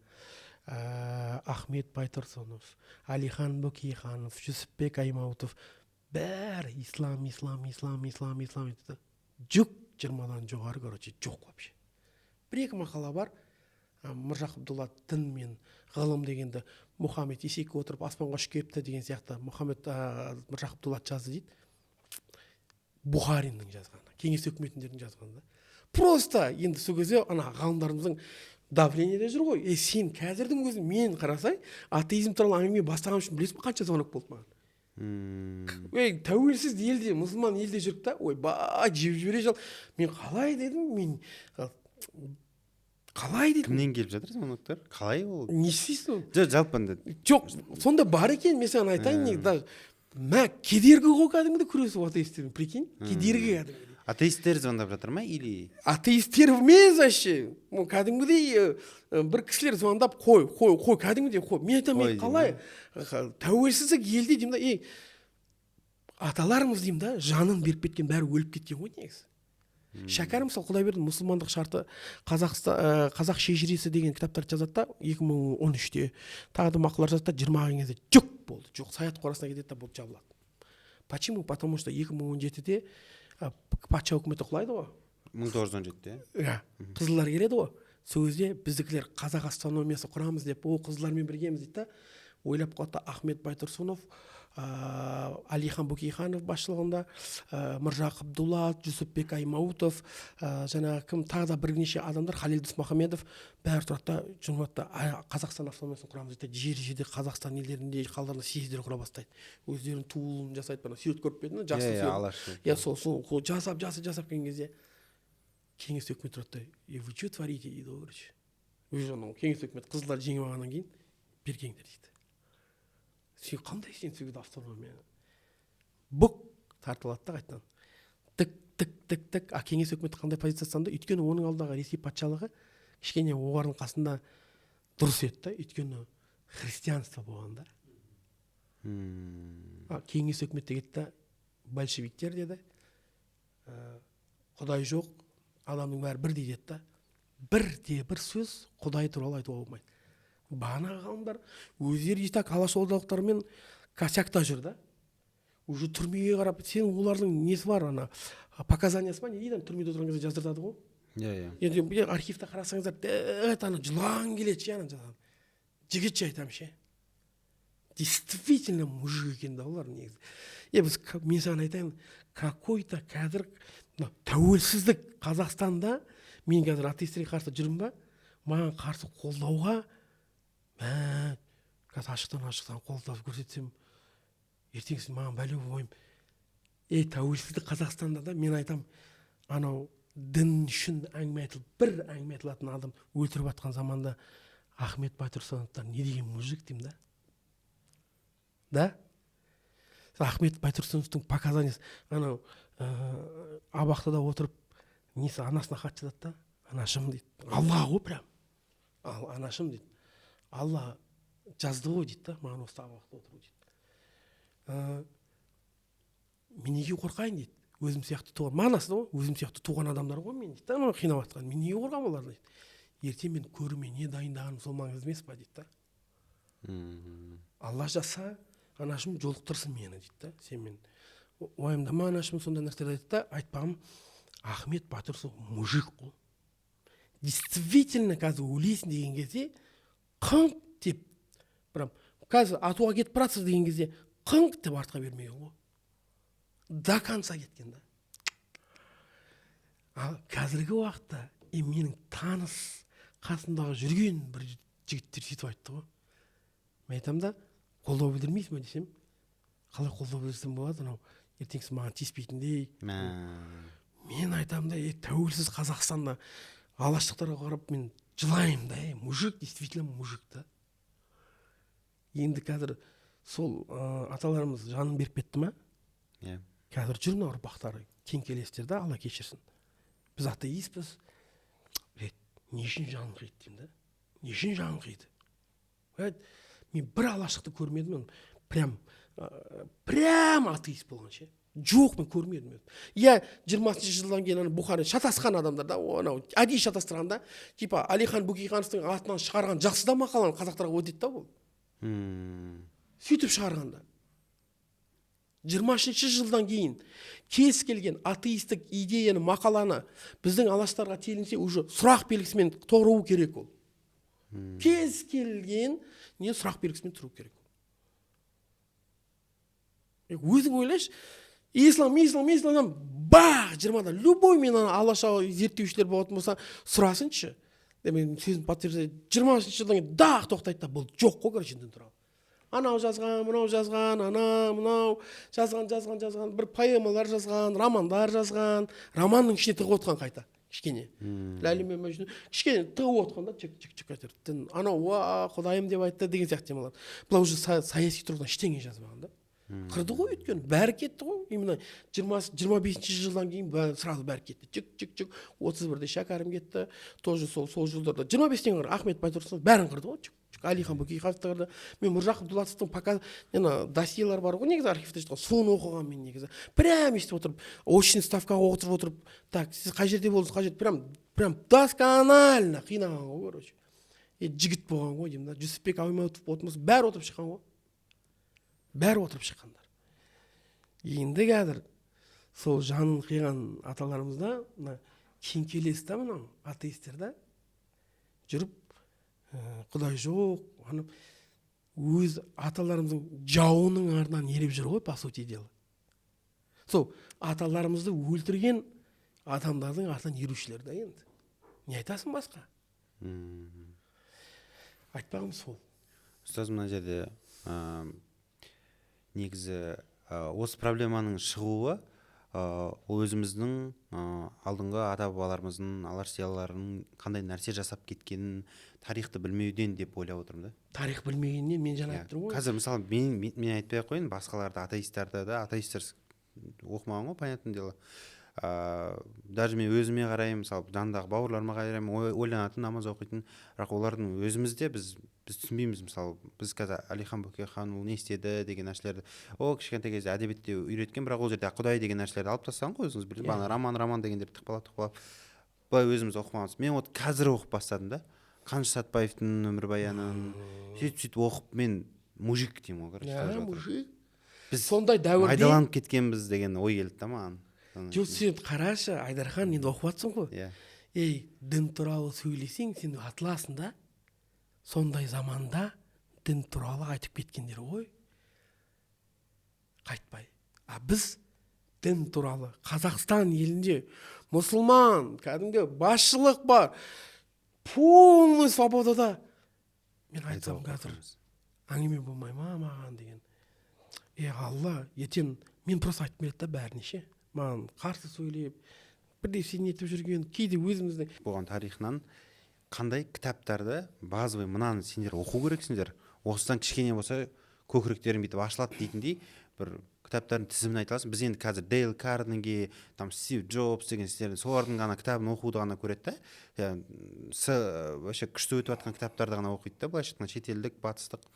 Ахмет Байтұрсынов, Әлихан Бөкейханов, Жүсіпбек Аймауытов бәрі ислам, ислам, ислам, ислам, ислам дейді. Жүк 20-дан жоғары, короче, жоқ вообще. Бір екі мақала бар. Міржақып Дулат дін мен ғылым дегенді Мұхаммед есекке отырып аспанға ұшып кетті деген сияқты Мұхаммед, Міржақып Дулат жазды дейді. Бухариннің жазғаны, кеңес өкіметіндердің жазғаны да. Просто енді сол кезде ана ғалымдарымыздың давлениеде жүр ғой. Е, сен қазірдің өзін мен қарасай, атеизм туралы әңгіме бастаған үшін білесің бе қанша звонок болды маған? Ей, тәуелсіз елде, мұсылман елде жүріп та, ойбай, жеп жібере жал. Мен қалай дедім, мен қалай дедім. Кімнен келіп жатыр звоноктар? Қалай ол? Не істейсің? Жоқ, жалпы енді. Жоқ, сонда бар екен, мен саған айтайын, негізі даже мә кедергі ғой кәдімгідей күресу атеистермен, прикинь, кедергі кәдімгідей. Атеисттер звондап жатыр ма или? Атеистер емес вообще, кәдімгідей бір кісілер звондап, қой, қой, қой, кәдімгідей қой. Мен айтамын, Қой мен қалай тәуелсіздік елде деймін да, ей, аталарымыз деймін да, жанын беріп кеткен, бәрі өліп кеткен ғой негізі. Шәкәрім мысалы Құдайберді мұсылмандық шарты, Қазақстан, қазақ шежіресі деген кітаптарды жазады да, 2013-те тағы да мақалалар жазады да, 20-ға келген кезде жүк болды, жоқ, саят қорасына кетеді да, болып жабылады. Почему? Потому что 2017-де патша өкіметі құлайды ғой. 1917-те? Иә, қызылдар келеді ғой. Сол кезде біздікілер қазақ автономиясы құрамыз деп, о, қызылдармен біргеміз дейді да, ойлап қалады да, Ахмет Байтұрсынов, Әлихан Бөкейханов басшылығында, Міржақып Дулат, Жүсіпбек Аймауытов, жаңағы кім, тағы да бірнеше адамдар, Халил Досмұхамедов, бәрі тұрады да, жұмылады да, Қазақстан автономиясын құрамыз дейді да, жер жерде Қазақстан елдерінде, қалаларында съездер құра бастайды. Өздерінің туын жасайды, ана сурет көріп пе едің, жақсы Иә, сурет. Алаш. Иә, сол жасап, жасап, жасап келген кезде кеңес өкіметі тұрады да, е, вы что творите дейді ғой, короче. Уже анау кеңес өкіметі қызылдар жеңіп алғаннан кейін бергеңдер дейді. Сен қандай, сен сол кезде автономия? Бұк тартылады да қайтадан. Тік, тік, тік, тік. А кеңес өкіметі қандай позиция ұстанды? Өйткені оның алдындағы Ресей патшалығы кішкене олардың қасында дұрыс еді да, өйткені христианство болған да. А кеңес өкіметі кетті да, большевиктер деді, Құдай жоқ, адамның бәрі бірдей деді да. Бірде бір сөз Құдай туралы айтуға болмайды. Бағанағы ғалымдар өздері и так алашордалықтармен косякта жүр да. Уже түрмеге қарап, сен олардың несі бар, ана показаниясы ма, не дейді, түрмеде отырған кезде жаздыртады ғой. Иә, иә. Енді бір архивті қарасаңыздар, дәт ана жылан келеді ше, ана жазған. Жігітше айтамын ше. Действительно мужик екен да олар негізі. Е, біз, мен саған айтайын, какой-то қазір мына тәуелсіздік Қазақстанда мен қазір атеистерге қарсы жүрмін ба, маған қарсы қолдауға, мә, қазір ашықтан ашықтан қолдап көрсетсем, ертеңгісін маған бәле болмаймын. Ей, тәуелсіздік Қазақстанда да мен айтам, анау дін үшін әңгіме айтылып, бір әңгіме айтылатын адам өлтіріп жатқан заманда Ахмет Байтұрсыновтар не деген мужик деймін да. Да? Ахмет Байтұрсыновтың показаниясы, анау абақтыда отырып, несі, анасына хат жазады да, анашым дейді. Алла ғой прям. Ал анашым дейді. Алла жазды ғой дейді да, маған осы абақтыда отыру дейді. Мен неге қорқайын дейді. Өзім сияқты туған, мағынасы ғой, өзім сияқты туған адамдар ғой мен дейді да, анау қинап жатқан. Мен неге қорқамын олардан дейді. Ертең мен көріме не дайындағаным сол маңызды емес па дейді да. Алла жазса, анашым жолықтырсын мені дейді да. Сен мен уайымдама анашым, сондай нәрселер айтады да. Айтпағым, Ахмет Байтұрсынов мужик қой. Действительно, қазір өлесің деген кезде қыңқ деп, прям қазір атуға кетіп бара жатсыз деген кезде қыңқ деп артқа бермеген ғой, до конца кеткен да. Ал қазіргі уақытта и менің таныс, қасымдағы жүрген бір жігіттер сөйтіп айтты ғой. Мен айтамын да, қолдау білдірмейсің ба десем, қалай қолдау білдірсем болады, анау ертеңгісін маған тиіспейтіндей. Мә. Мен айтамын да, е, тәуелсіз Қазақстанда алаштықтарға қарап мен жылаймын да. Е, мужик, действительно мужик та. Енді қазір сол аталарымыз жанын беріп кетті ма? Иә. Қазір жүр мына ұрпақтары, кеңкелестер да, Алла кешірсін, біз атеистпіз. Блядь, не үшін жанын қиды деймін да, не үшін жанын қиды? Блядь, мен бір алаштықты көрмедім, мен прям атеист болған ше. Жоқ, мен көрмедім. Иә, 20-жылдан кейін ана Бұхара шатасқан адамдар да, анау әдейі шатастырған да, типа Әлихан Бөкейхановтың атынан шығарған жақсы да мақаланы, қазақтарға өтеді да ол. Сөйтіп шығарған да. 20-жылдан кейін кез келген атеистік идеяны, мақаланы біздің алаштарға телінсе, уже сұрақ белгісімен тұру керек ол. Кез келген не сұрақ белгісімен тұру керек. Е, өзің ойлашы, ислам, ислам, ислам, бах, 20-да любой мен ана алаша зерттеушілер болатын болса, сұрасыншы. Е, мен сөзім подтверждает, 20-жылдан кейін дақ тоқтайды да, бұл жоқ қой, короче, дін туралы анау жазған, мынау жазған, ана мынау жазған, жазған, жазған, бір поэмалар жазған, романдар жазған, романның ішіне тығып отқан қайта кішкене Ләйлі мен Мәжнүн кішкене тығып отқан да, чик чик чик, әйтеуір дін анау, уа, құдайым деп айтты деген сияқты темалар. Былай уже саяси тұрғыдан ештеңе жазбаған да. Қырды ғой, өйткені бәрі кетті ғой. Именно 25-жылдан кейін бәрі, сразу бәрі кетті, чик чик чик. 31-де Шәкәрім кетті тоже, сол жылдарда, 25-тен қарай Ахмет Байтұрсынов, бәрін қырды ғой, чик чик. Әлихан Бөкейхановты қырды. Мен Міржақып Дулатовтың пока ана досьелар бар ғой негізі, архивте жатқан, соны оқығанмын мен негізі. Прям естіп отырып, очный ставкаға отырып отырып, так, сіз қай жерде болдыңыз, қай жерде, прям досконально қинаған ғой, короче. Е, жігіт болған ғой деймін да. Жүсіпбек Аймауытов болатын болса, бәрі отырып шыққан ғой, бәрі отырып шыққандар. Енді қазір сол жанын қиған аталарымыз да, мына кеңкелес та, мынау атеисттер да жүріп, құдай жоқ, ана өз аталарымыздың жауының артынан еріп жүр ғой, по сути дела. Сол аталарымызды өлтірген адамдардың артынан ерушілер да. Енді не айтасың басқа? Айтпағым сол. Ұстаз, мына жерде негізі осы проблеманың шығуы ол өзіміздің алдыңғы ата бабаларымыздың, алаш зиялыларының қандай нәрсе жасап кеткенін, тарихты білмеуден деп ойлап отырмын да. Тарих білмегеннен, мен жаңа Иә. айтып тұрмын ғой. Қазір, мысалы, мен айтпай ақ қояйын басқаларды, атеисттарды да. Атеисттер оқымаған ғой, понятное дело. Даже мен өзіме қараймын, мысалы, жанымдағы бауырларыма қараймын, ойланатын, намаз оқитын, бірақ олардың өзімізде біз түсінбейміз. Мысалы, біз қазір Әлихан Бөкейханұлы не істеді деген нәрселерді, о, кішкентай кезде әдебиетте үйреткен, бірақ ол жерде құдай деген нәрселерді алып тастаған ғой, өзіңіз білесіз. Иә. Бағана роман дегендерді тықпалап, тықпалап, былай өзіміз оқымағанбыз. Мен вот қазір оқып бастадым да Қаныш Сәтбаевтың өмірбаянын, сөйтіп сөйтіп оқып, мен мужик деймін ғой, короче, иә тоже отырып. Мужик. Біз сондай дәуірде майдаланып кеткенбіз деген ой келді да маған. Жоқ, сен қарашы, Айдархан, енді оқып жатрсың ғой. Иә. Ей, дін туралы сөйлесең, сен атыласың да. Сондай заманда дін туралы айтып кеткендер ғой қайтпай. А біз дін туралы Қазақстан елінде мұсылман, кәдімгі басшылық бар, полный свободада мен айтсам, қазір әңгіме болмай ма маған деген. Е, Алла, ертең мен просто айтқым келеді да бәріне ше, маған қарсы сөйлеп, бірдеңе нетіп жүрген кейде өзіміздің болған тарихынан қандай кітаптарды базовый, мынаны сендер оқу керексіңдер, осыдан кішкене болса көкіректерің бүйтіп ашылады дейтіндей бір кітаптардың тізімін айта аласың? Біз енді қазір Дейл Карнеги, там Стив Джобс деген сіздердің, солардың ғана кітабын оқуды ғана көреді да. Иә, вообще күшті өтіп жатқан кітаптарды ғана оқиды да, былайша айтқанда, шетелдік, батыстық.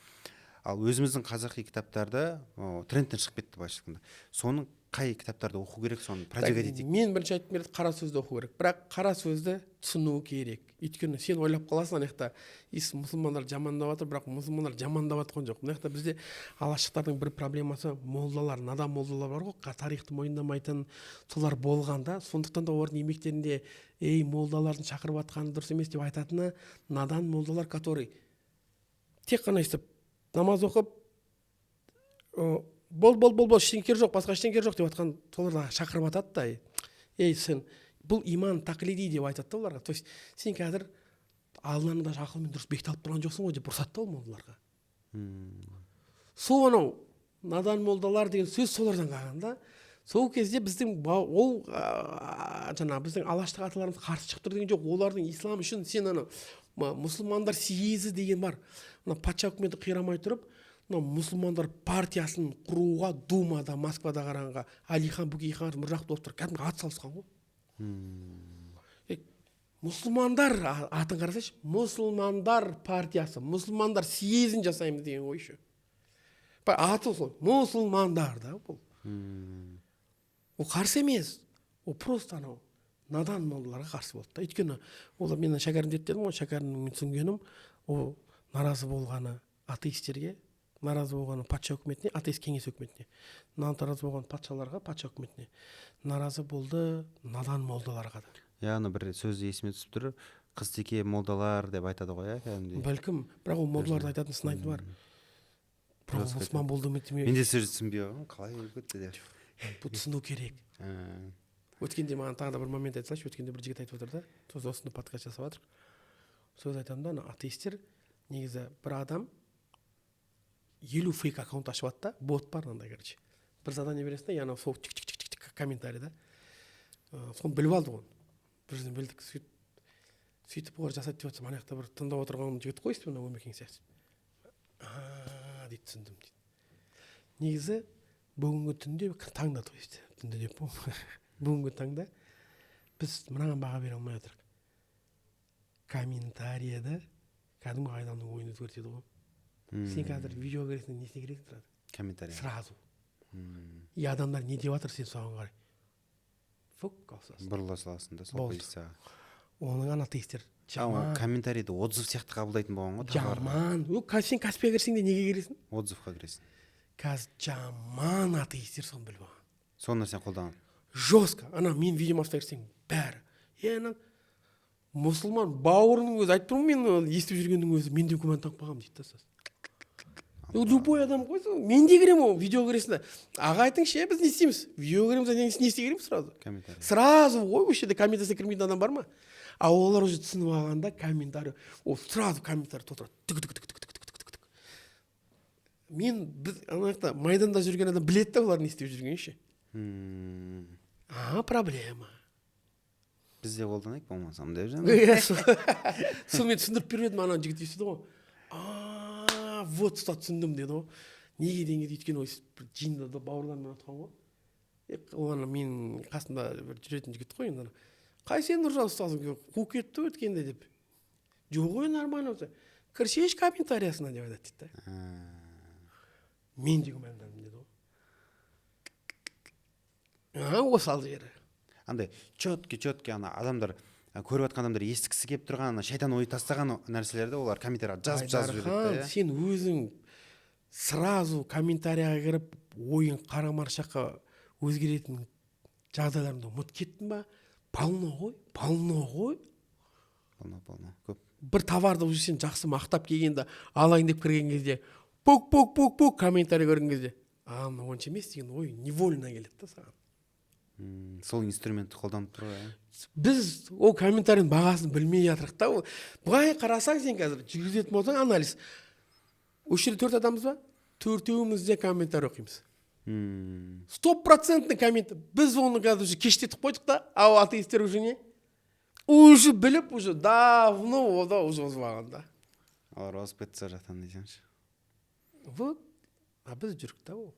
Ал өзіміздің қазақи кітаптарды, о, трендтен шығып кетті, былайша айтқанда. Соның Қай кітаптарды оқу керек, соны продвигать етейік. Мен бірінші айтқым келеді, қара сөзді оқу керек, бірақ қара сөзді түсіну керек. Өйткені сен ойлап қаласың, ана жақта мұсылмандар жамандап жатыр, бірақ мұсылмандар жамандап жатқан жоқ. Мына жақта бізде алаштықтардың бір проблемасы молдалар, надан молдалар бар ғой, тарихты мойындамайтын, солар болған да. Сондықтан да олардың еңбектерінде ей, молдалардың шақырып жатқаны дұрыс емес деп айтатыны надан молдалар, который тек қана өйстіп намаз оқып, бол бол бол бол, ештеңе жоқ, басқа ештеңе жоқ деп жатқан, солар шақырып жатады да. Ей, сен бұл иман тақлиди деп айтады да оларға. То есть сен қазір Алланы даже ақылмен дұрыс бекіте алып тұрған жоқсың ғой деп ұрсады да ол молдаларға. Сол анау надан молдалар деген сөз солардан қалған да. Сол кезде біздің ол жаңағы біздің алаштық аталарымыз қарсы шығып тұр деген жоқ. Олардың ислам үшін, сен ана мұсылмандар съезі деген бар, мына патша үкіметі қирамай тұрып, мына мұсылмандар партиясын құруға Думада, Москвада қараңға Әлихан Бөкейханов, Міржақып Дулатовтар кәдімгі ат салысқан ғой. Мұсылмандар, атын қарасайшы, мұсылмандар партиясы, мұсылмандар съезін жасаймыз деген ғой еще. Аты сол мұсылмандар да. Бұл ол қарсы емес, ол просто анау надан молдаларға қарсы болды да. Өйткені олар, мен Шәкәрім дедім ғой, Шәкәрімнің мен түсінгенім, ол наразы болғаны атеистерге, наразы болғаны патша үкіметіне, атеист кеңес үкіметіне, наразы болған патшаларға, патша үкіметіне наразы болды, надан молдаларға да. Иә, ана бір сөз есіме түсіп тұр, қызтеке молдалар деп айтады ғой, иә, кәдімгідей. Бәлкім, бірақ ол молдаларды айтатын, сынайтын бар, бірақ ол мұсылман болды демей. Мен де сөзді түсінбей қалғанмын, қалай болып кетті деп. Бұл түсіну керек. Өткенде маған тағы да бір момент айта салайыншы. Өткенде бір жігіт айтып отыр да, сосын осында подкаст жасап жатырмық, сөз айтамын да. Ана атеисттер негізі бір адам 50 фейк аккаунт ашып алады да, бот бар мынандай. Короче, бір задание бересің да, и анау сол тик тик тик тик тик комментарий да. Соны біліп алдық, оны бір жерден білдік. Сөйтіп олар жасайды деп жатсам, ана жақта бір тыңдап отырған жігіт қой, өйстіп мына Өмекең сияқты, а дейді, түсіндім дейді. Негізі бүгінгі түнде, таңда, то есть түнде деп, бүгінгі таңда біз мынаған баға бере алмай жатырмық. Комментарийда кәдімгі адамның ойын өзгертеді ғой. Сен қазір видео кіресің, несіне кіресің сразу? Комментарий. Сразу. И адамдар не деп жатыр, сен соған қарай фук алсасың. Бұрыла саласың да сол Болды. позицияға. Оның ана атеисттер А, ол жаман. Комментарийді отзыв сияқты қабылдайтын болған ғой товарды. Жаман. Ол сен Каспиға кірсең де, неге кіресің? Отзывқа кіресің. Қазір жаман атеисттер соны біліп алған. Сол нәрсені қолданады. Жестко. Ана мен видеом астына кірсең, бәрі е, ана мұсылман бауырының өзі айтып тұрмын мен, оны естіп жүргеннің өзі, мен де күмәнданып қалғанмын дейді да. Сосын любой адам ғой сол. Мен де кіремін, ол видео кіресің да, аға, айтыңызшы, біз не істейміз? Видео кіреміз да, не істей кіреміз сразу? Комментарий. Сразу ғой. Осы жерде комментарийге кірмейтін адам бар ма? А олар уже түсініп алған да, комментарий, ол сразу комментарий толтырады, түк түк түк түк түк түк түк түк. Мен, біз ана жақта майданда жүрген адам біледі да олар не істеп жүргенін ше. А проблема. Біз де қолданайық болмасам деп. Иә, сол мен түсіндіріп беріп едім, ана жігіт естіді ғой, а вот ұста, түсіндім деді ғой. Неге деген кезде, өйткені ол бір жиында да бауырлармен отырған ғой. Е, ол ана менің қасымда бір жүретін жігіт қой енді. Ана қай, сен, Нұржан ұстазың қуып кетті өткенде деп. Жоқ ой, нормально болса, кірсейші комментариясына деп айтады дейді да. Мен де күмәндандым деді ғой. А осал жері. Андай четкий, четкий, ана адамдар, көріп жатқан адамдар естігісі келіп тұрған, ана шайтан ой тастаған нәрселерді олар комментарийға жазып жазып жібереді Айдархан, да, иә. Сен өзің сразу комментарияға кіріп, ойың қарама-қарсы жаққа өзгеретін жағдайларыңды ұмытып кеттің ба? Полно ғой, полно ғой. Полно, полно, көп. Бір товарды уже сен жақсы мақтап келгенде, алайын деп кірген кезде, пук пук пук пук комментарий көрген кезде, а мынау онша емес деген ой невольно келеді да саған. Сол инструментті қолданып тұр ғой, иә. Біз ол комментарийдің бағасын білмей жатырық та. Ол былай қарасаң, сен қазір жүргізетін болсаң анализ, осы жерде төрт адамбыз ба, төртеуміз де комментарий оқимыз. Стопроцентный коммент. Біз оны қазір уже кештетіп қойдық та, ал атеисттер уже не, уже біліп, уже давно ода уже озып алған да. Олар озып кетті сол жақтан десеңші. Вот, а біз жүрік та. Ол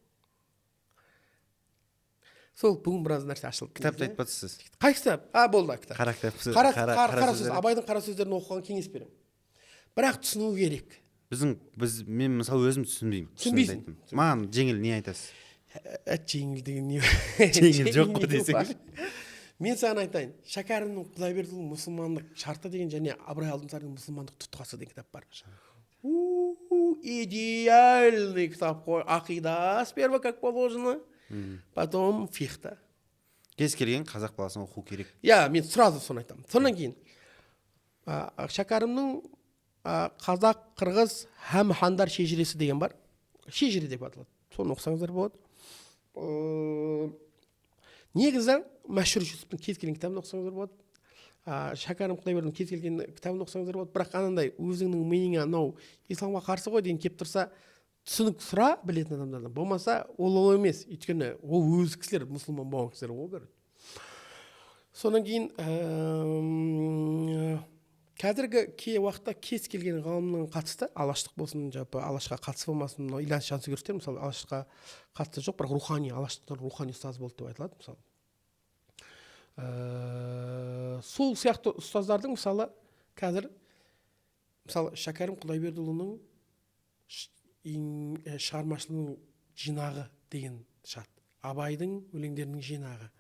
сол бүгін біраз нәрсе ашылды. Кітапты негізі. айтпадыңыз сіз. Қай кітап? А, болды, кітап. Қара кітап. Қара сөз. Абайдың қара сөздерін оқыған кеңес беремін, бірақ түсіну керек. Біздің, біз, мен мысалы өзім түсінбеймін. Түсінбейсің. Шынымды айттым. Маған жеңіл не айтасыз? Жеңіл деген не? Жеңіл жоқ қой десең. Мен саған айтайын, Шәкәрімнің Құдайбердіұлы «Мұсылмандық шарты» деген және Ыбырай Алтынсариннің «Мұсылмандық тұтқасы» деген кітап бар. Идеальный кітап қой. Ақида сперва, как положено, потом фиқһ. Кез келген қазақ баласын оқу керек. Иә, мен сразу соны айтамын. Содан кейін Шәкәрімнің «Қазақ, қырғыз һәм хандар шежіресі» деген бар, «Шежіре» деп аталады, соны оқысаңыздар болады. Негізі Мәшһүр Жүсіптің кез келген кітабын оқысаңыздар болады, Шәкәрім Құдайбердінің кез келген кітабын оқысаңыздар болады. Бірақ анандай өзіңнің миыңа «мынау исламға қарсы ғой» деген келіп тұрса, түсінік сұра білетін адамдардан. Болмаса, ол емес, өйткені ол өз кісілер, мұсылман болған кісілер ғой, короче. Содан кейін қазіргі кей уақытта кез келген ғалымның қатысты, алаштық болсын, жалпы алашқа қатысы болмасын, мынау Ильяс Жансүгіровтер, мысалы, алашқа қатысы жоқ, бірақ рухани, алаштықтар рухани ұстаз болды деп айтылады, мысалы. Сол сияқты ұстаздардың, мысалы, қазір, мысалы, Шәкәрім Құдайбердіұлының шығармашылығының жинағы деген шығады, Абайдың өлеңдерінің жинағы,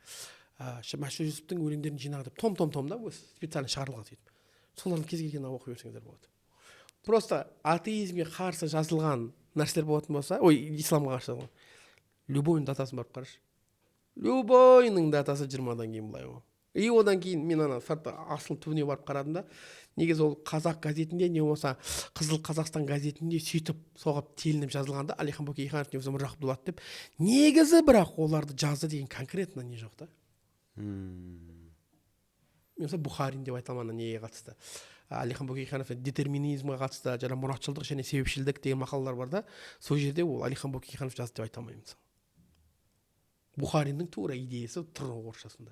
Мәшһүр Жүсіптің өлеңдерінің жинағы деп том том том да, өзі специально шығарылған. Сөйтіп солардың кез келгенін оқи берсеңіздер болады. Просто атеизмге қарсы жазылған нәрселер болатын болса, ой, исламға қарсы жазылған, любойның датасын барып қарашы, любойның датасы 20-дан кейін былай ғой. И одан кейін мен ана сыртта асыл түбіне барып қарадым да, негізі ол «Қазақ» газетінде, не болмаса «Қызыл Қазақстан» газетінде сөйтіп соғып телініп жазылған да, Әлихан Бөкейханов не болмаса Міржақып Дулат деп негізі. Бірақ оларды жазды деген конкретно не жоқ та. Мен, мысалы, Бухарин деп айта алмаймын ана неге қатысты, Әлихан Бөкейханов детерминизмге қатысты жаңа «Мұратшылдық және себепшілдік» деген мақалалар бар да, сол жерде ол Әлихан Бөкейханов жазды деп айта алмаймын. Мысалы, Бухариннің тура идеясы тұр орысшасында.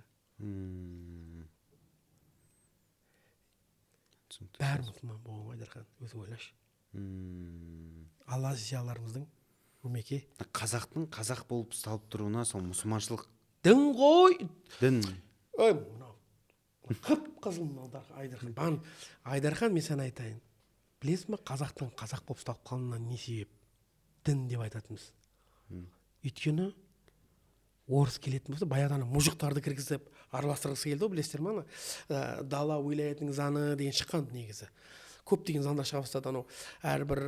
Түсінікті. Бәрі мұсылман болған ғой, Айдархан, өзің ойлашы. Алла зияларымыздың өмеке. Қазақтың қазақ болып ұсталып тұруына сол мұсылманшылық. Дін ғой. Дін. Ой, мынау қып қызыл мынау, Айдархан. Айдархан, мен саған айтайын, білесің ба, қазақтың қазақ болып ұсталып қалуына не себеп? Дін деп айтатынбыз. Өйткені орыс келетін болса, баяғыда ана мұжықтарды кіргізіп араластырғысы келді ғой, білесіздер ма, ана дала уилаятының заңы деген шыққан. Негізі көптеген заңдар шыға бастады. Анау әрбір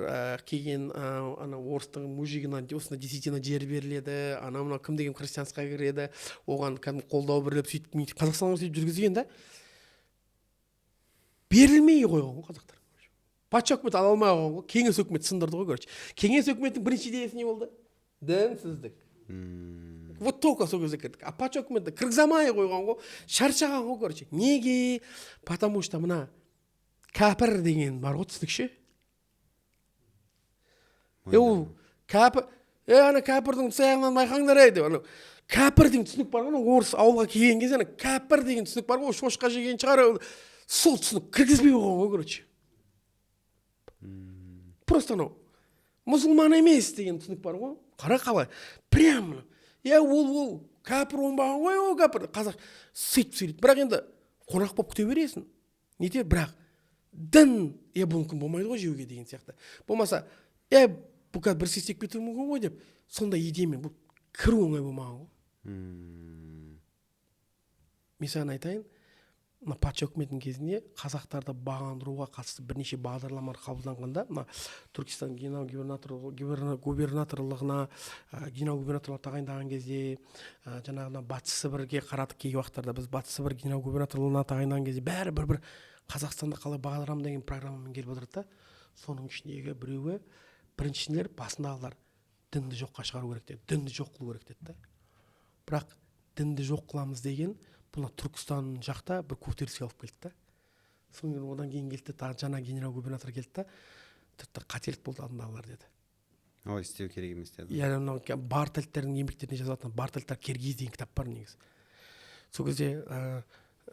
келген ана орыстың мужигіне осындай десятина жер беріледі, анау мынау кім деген христианствоға кіреді, оған кәдімгі қолдау беріліп, сөйтіп Қазақстанға сөйтіп жүргізген да, берілмей қойған ғой қазақтар. Патша үкіметі ала алмай қойған ғой, кеңес үкіметі сындырды ғой, короче. Кеңес үкіметінің бірінші идеясы не болды? Дінсіздік. Вот только сол кезде кірдік. А патша үкіметі кіргізе алмай қойған ғой, шаршаған ғой, короче. Неге? Потому что мына кәпір деген бар ғой түсінік ше. Е, ол кәпір, е, ана кәпірдің тұсаяғынан байқаңдар ей деп, анау кәпір деген түсінік бар ғой. Анау орыс ауылға келген кезде ана кәпір деген түсінік бар ғой, шошқа жеген шығар, сол түсінік кіргізбей қойған ғой, короче. Просто анау мұсылман емес деген түсінік бар ғой, қара қалай прямо, иә, ол кәпір, оңбаған ғой, ол кәпір. Қазақ сөйтіп сөйлейді, бірақ енді қонақ болып күте бересің, нете, бірақ дін, е, бұнікі болмайды ғой жеуге деген сияқты, болмаса, е, бұл қазір бір істеп кетуі мүмкін ғой деп, сондай идеямен бұл кіру оңай болмаған ғой. Мен саған айтайын, мына патша үкіметінің кезінде қазақтарды бағындыруға қатысты бірнеше бағдарламалар қабылданғанда, мына Түркістан губернаторлығына генерал губернаторлар тағайындаған кезде, жаңағы мына Батыс Сібірге қарадық кей уақыттарда біз, Батыс Сібір генерал губернаторлығына тағайындаған кезде бәрі бір бір Қазақстанды қалай бағындырамын деген программамен келіп отырды да. Соның ішіндегі біреуі, біріншілер, басындағылар дінді жоққа шығару керек деді, дінді жоқ қылу керек деді да. Бірақ дінді жоқ қыламыз деген бұл Түркістан жақта бір көтеріліске алып келді да. Содан кейін, одан кейін келді де, тағы жаңа генерал губернатор келді да, тіпті қателік болды алдындағылар деді. Олай істеу керек емес деді. Иә, мынау Бартольдтердің еңбектерінде жазылатын, «Бартольдтар Киргиз» деген кітап бар негізі. Сол кезде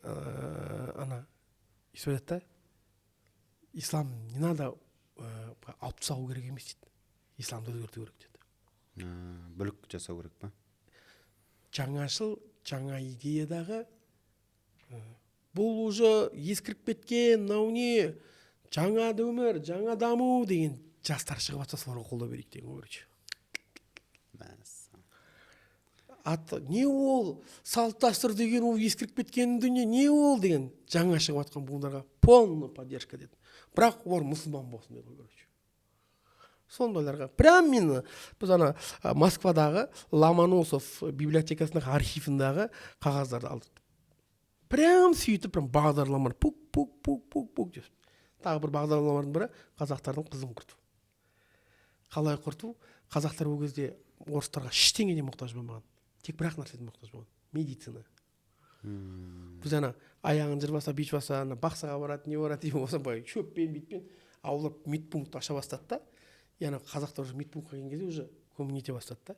ана өйстіп айтады да: «Ислам не надо, алып тастау керек емес, – дейді, – исламды өзгерту керек», – деді. Бүлік жасау керек па? Жаңашыл, жаңа идеядағы, бұл уже ескіріп кеткен, мынау не, жаңа өмір, жаңа даму деген жастар шығып жатса, соларға қолдау берейік деген ғой, короче. Мәссаған. Аты не ол, салт дәстүр деген ол ескіріп кеткен дүние, не ол деген жаңа шығып жатқан буындарға полный поддержка деді. Бірақ олар мұсылман болсын деді ғой, короче. Сондайларға прям мен, біз ана Москвадағы Ломоносов библиотекасындағы архивындағы қағаздарды алдық, прям сөйтіп, прям бағдарламаны пук пук пук пук пук деп. Тағы бір бағдарламалардың бірі — қазақтардың қызын құрту. Қалай құрту? Қазақтар ол кезде орыстарға ештеңеден мұқтаж болмаған, тек бір ақ нәрседен мұқтаж болған — медицина. Біз ана аяғын жырбаса, бүйтіп алса, ана бақсыға барады, не барады деген болса, былай шөппен, бүйтпен. А олар медпункт аша бастады да, и ана қазақтар уже медпунктқа келген кезде уже көмек нете бастады да,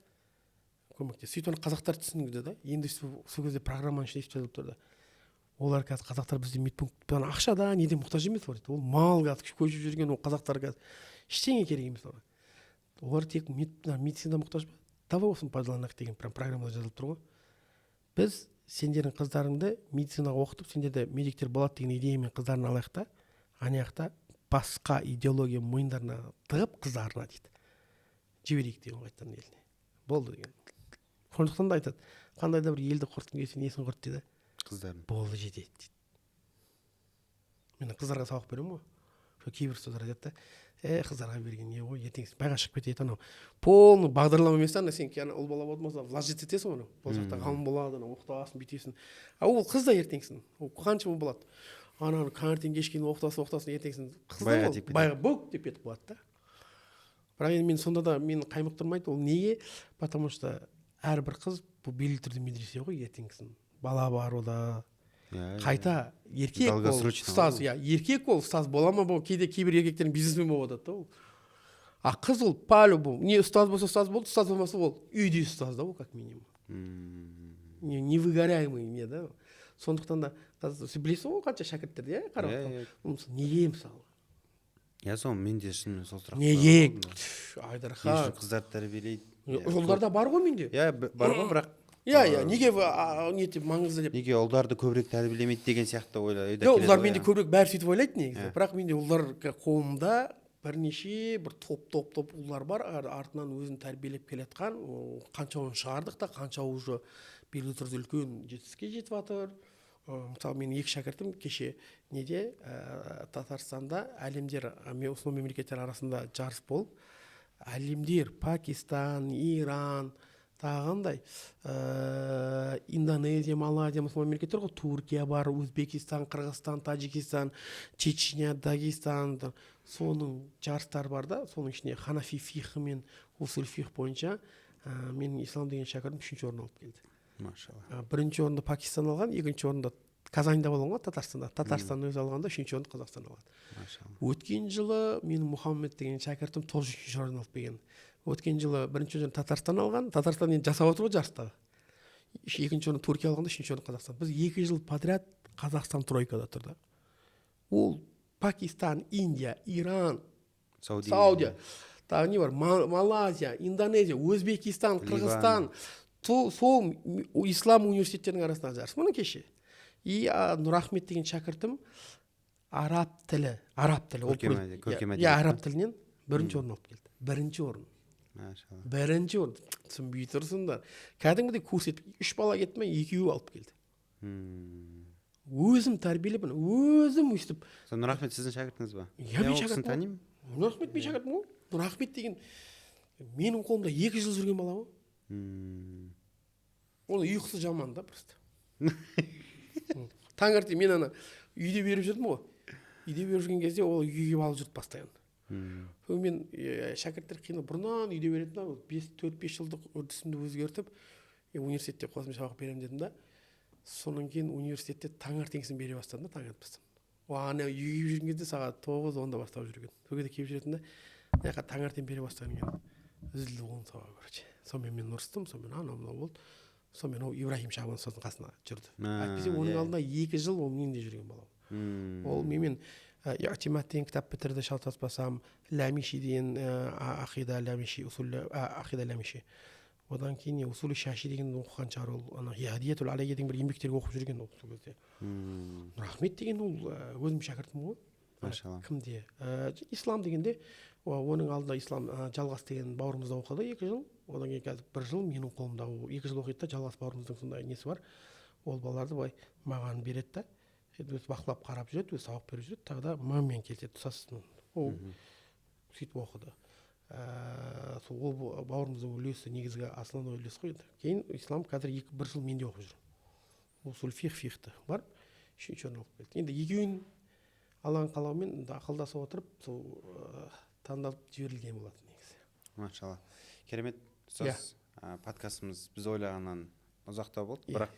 көмектес. Сөйтіп ана қазақтар түсінді да. Енді сол кезде программаның ішінде сөйтіп жазылып тұрды: олар қазір, қазақтар бізде медпункт, ана ақшада, неден мұқтаж емес олар дейді. Ол мал қазір көшіп жүрген, ол қазақтар қазір ештеңе керек емес оларға, олар тек медицина мұқтаж ба, давай осыны пайдаланайық деген прям программада жазылып тұр ғой. Біз сендердің қыздарыңды медицинаға оқытып, сендерде медиктер болады деген идеямен қыздарын алайық та, ана жақта басқа идеология мойындарына тығып қыздарына дейді, жіберейік деген ғой қайтадан еліне, болды деген. Сондықтан да айтады: қандай да бір елді құртқың келсе, несін құрт дейді? Қыздарын. Болды, жетеді дейді. Мен қыздарға сабақ беремін ғой, сол кейбір ұстаздар айтады да: «Е, қыздарға берген не ғой, ертең байға шығып кетеді». Анау полный бағдарлама емес та. Ана сен ана ұл бала болатын болса, вложить етесің ғой, анау болашақта ғалым болады, анау оқытасың, бүйтесің. А ол қыз да ертеңгісін ол қаншама болады, ананы таңертең кешке дейін оқытасың, оқытасың, ертеңгісін қыз да Байға ол тиіп кетеді. Байға бүк деп кетіп қалады да. Бірақ енді мен сонда да мені қаймықтырмайды ол. Неге? Потому что әрбір қыз бұл белгілі түрде медресе ғой, ертеңгісін бала бар ода. Иә, иә. Қайта еркек ол Долгосрочно ұстаз ғой. Иә, еркек ол ұстаз бола ма, бол, кейде кейбір еркектердің бизнесмен болып жатады да ол. А қыз ол по любому не ұстаз болса, ұстаз болды, ұстаз болмаса, ол үйде ұстаз да ол, как минимум. Не невыгораемый не да. Сондықтан да қазір сен білесің ғой, қанша шәкірттерді, иә, қарап Иә, жатқан. иә. Мысалы, неге, мысалы? Иә, сол мен де шынымен сол сұрақты Неге? қойдым. Не Айдархан. үшін қыздарды тәрбиелейді? Иә, Ұлдар да бар ғой менде. Иә, бар ғой, бірақ Иә, неге не деп маңызды деп. Неге ұлдарды көбірек тәрбиелемейді деген сияқты ойлар ойда Жоқ, келеді ұлдар ғой, менде иә. көбірек, бәрі сөйтіп ойлайды негізі. Иә. Бірақ менде ұлдар қолымда бірнеше бір топ топ топ ұлдар бар, артынан өзін тәрбиелеп келе жатқан. Ол қаншауын шығардық та, қанша уже белгілі түрде үлкен жетістікке жетіп жатыр. Мысалы, менің екі шәкіртім кеше неде, Татарстанда әлемдер, мұсылман мемлекеттер арасында жарыс болып, әлемдер Пакистан, Иран, тағы қандай, Индонезия, Малайзия, мұсылман мемлекеттер ғой, Түркия бар, Өзбекистан, Қырғызстан, Тәжікстан, Чечня, Дагестан, соның жарыстары бар да. Соның ішінде ханафи фихы мен усул фих бойынша менің Ислам деген шәкіртім үшінші орын алып келді. Машалла. Бірінші орынды Пакистан алған, екінші орынды Казаньда болған ғой, Татарстанда, Татарстан өзі алғанда, үшінші орынды Қазақстан алған. Машалла. Өткен жылы менің Мұхаммед деген шәкіртім тоже үшінші орын алып келген. Өткен жылы бірінші орын Татарстан алған, Татарстан енді жасап отыр ғой жарыстағы. Екінші орын Түркия алғанда, үшінші орын Қазақстан. Біз 2 жыл подряд Қазақстан тройкада тұр да. Ол Пакистан, Индия, Иран, Саудия. Саудия, тағы не бар, Малайзия, Индонезия, Өзбекистан, Қырғызстан, сол ислам университеттерінің арасындағы жарыс міне кеше. И Нұрахмет деген шәкіртім араб тілі ол Көркем көркем иә, әдебиет па? Араб тілінен бірінші орын алып келді, бірінші орын. Машалла. Бірінші орын, түсінбей тұрсыңдар, кәдімгідей көрсетіп, үш бала кетті ме, екеуі алып келді. Өзім тәрбиелеп, міне, өзім өйстіп. Сол Нұрахмет сіздің шәкіртіңіз ба? Иә, Мен мен ол кісіні шәкіртім ғой. танимын. Нұрахмет менің шәкіртім ғой. Нұрахмет деген менің қолымда 2 жыл жүрген бала ғой. Оның ұйқысы жаман да просто. Таңертең мен ана үйде беріп жүрдім ғой, үйде беріп жүрген кезде ол үйге келіп алып жүрді постоянно. Содан мен шәкірттер қиналып, бұрыннан үйде беретін да, бес, төрт бес жылдық үрдісімді өзгертіп, университетте қосымша сабақ беремін дедім да. Содан кейін университетте таңертеңгісін бере бастадым да, таң атпастан. Ол ана үйге келіп жүрген кезде сағат 9-10-да бастап жүрген, сол кезде келіп жүретін да. Мына жаққа таңертең бере бастағаннан кейін үзілді оның сабағы, короче. Сонымен мен ұрыстым, сонымен анау мынау болды, сонымен ол Ибраһим Шабан ұстаздың қасына жүрді. Әйтпесе оның алдында 2 жыл ол менде жүрген бала. Ол менімен Иътимад деген кітап бітірді, шатаспасам, Ләмиши деген, ақида Ләмиши, усул ақида Ләмиши, одан кейін не, усулы Шаши деген оқыған шығар ол. Ана Хадиятул Алия деген бір еңбектерге оқып жүрген ол сол кезде. Нұрахмет деген ол өзімнің шәкіртім ғой. Машалла. Кімде? Ислам дегенде, оның алдында Ислам Жалғас деген бауырымыз да оқыды 2 жыл. Одан кейін қазір 1 жыл менің қолымда, 2 жыл оқиды да, Жалғас бауырымыздың сондай несі бар. Ол балаларды былай маған береді да, енді өзі бақылап қарап жүреді, өзі сабақ беріп жүреді, тағы да мамамен келіседі, ұстаз. Ол сөйтіп оқыды. Сол ол бауырымыздың үлесі, негізгі основной үлесі қой енді. Кейін Ислам қазір 1 жыл менде оқып жүр. Усул фих-фихті барып, 3-ші орын алып келді. Енді екеуін Алланың қалауымен енді ақылдаса отырып, сол таңдалып жіберілген болатын негізі. Машалла. Керемет. Ұстаз, подкастымыз біз ойлағаннан ұзақтау болды, бірақ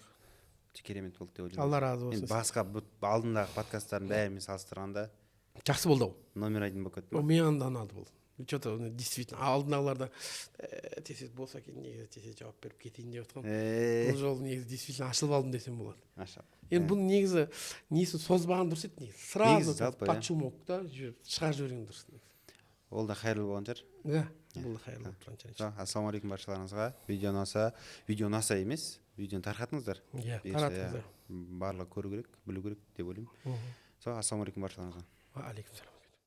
өте керемет болды деп ойлаймын. Алла разы болсын. Енді басқа алдындағы подкасттардың бәрімен салыстырғанда жақсы болды ау. Номер 1 болып кетті ма? Маған да ұнады бұл. Че-то действительно алдындағыларда тез болса екен, негізі тез жауап беріп кетейін деп жатқан. Бұл жолы негізі действительно ашылып алдым десем болады. Машалла. Енді бұның негізі несін созбаған дұрыс еді негізі. Сразу жалпы, под шумок та шығарып жіберген дұрыс негізі. Ол да қайырлы болған шығар. Иә, бұл да қайырлы болып тұрған шығар. Ассалаумағалейкум баршаларыңызға. Видео ұнаса, видео ұнаса емес, видеоны тарқатыңыздар. Иә, Бұйырса, таратыңыздар. барлығы көру керек, білу керек деп ойлаймын. Ассалаумағалейкум баршаларыңызға. Уағалейкум салам.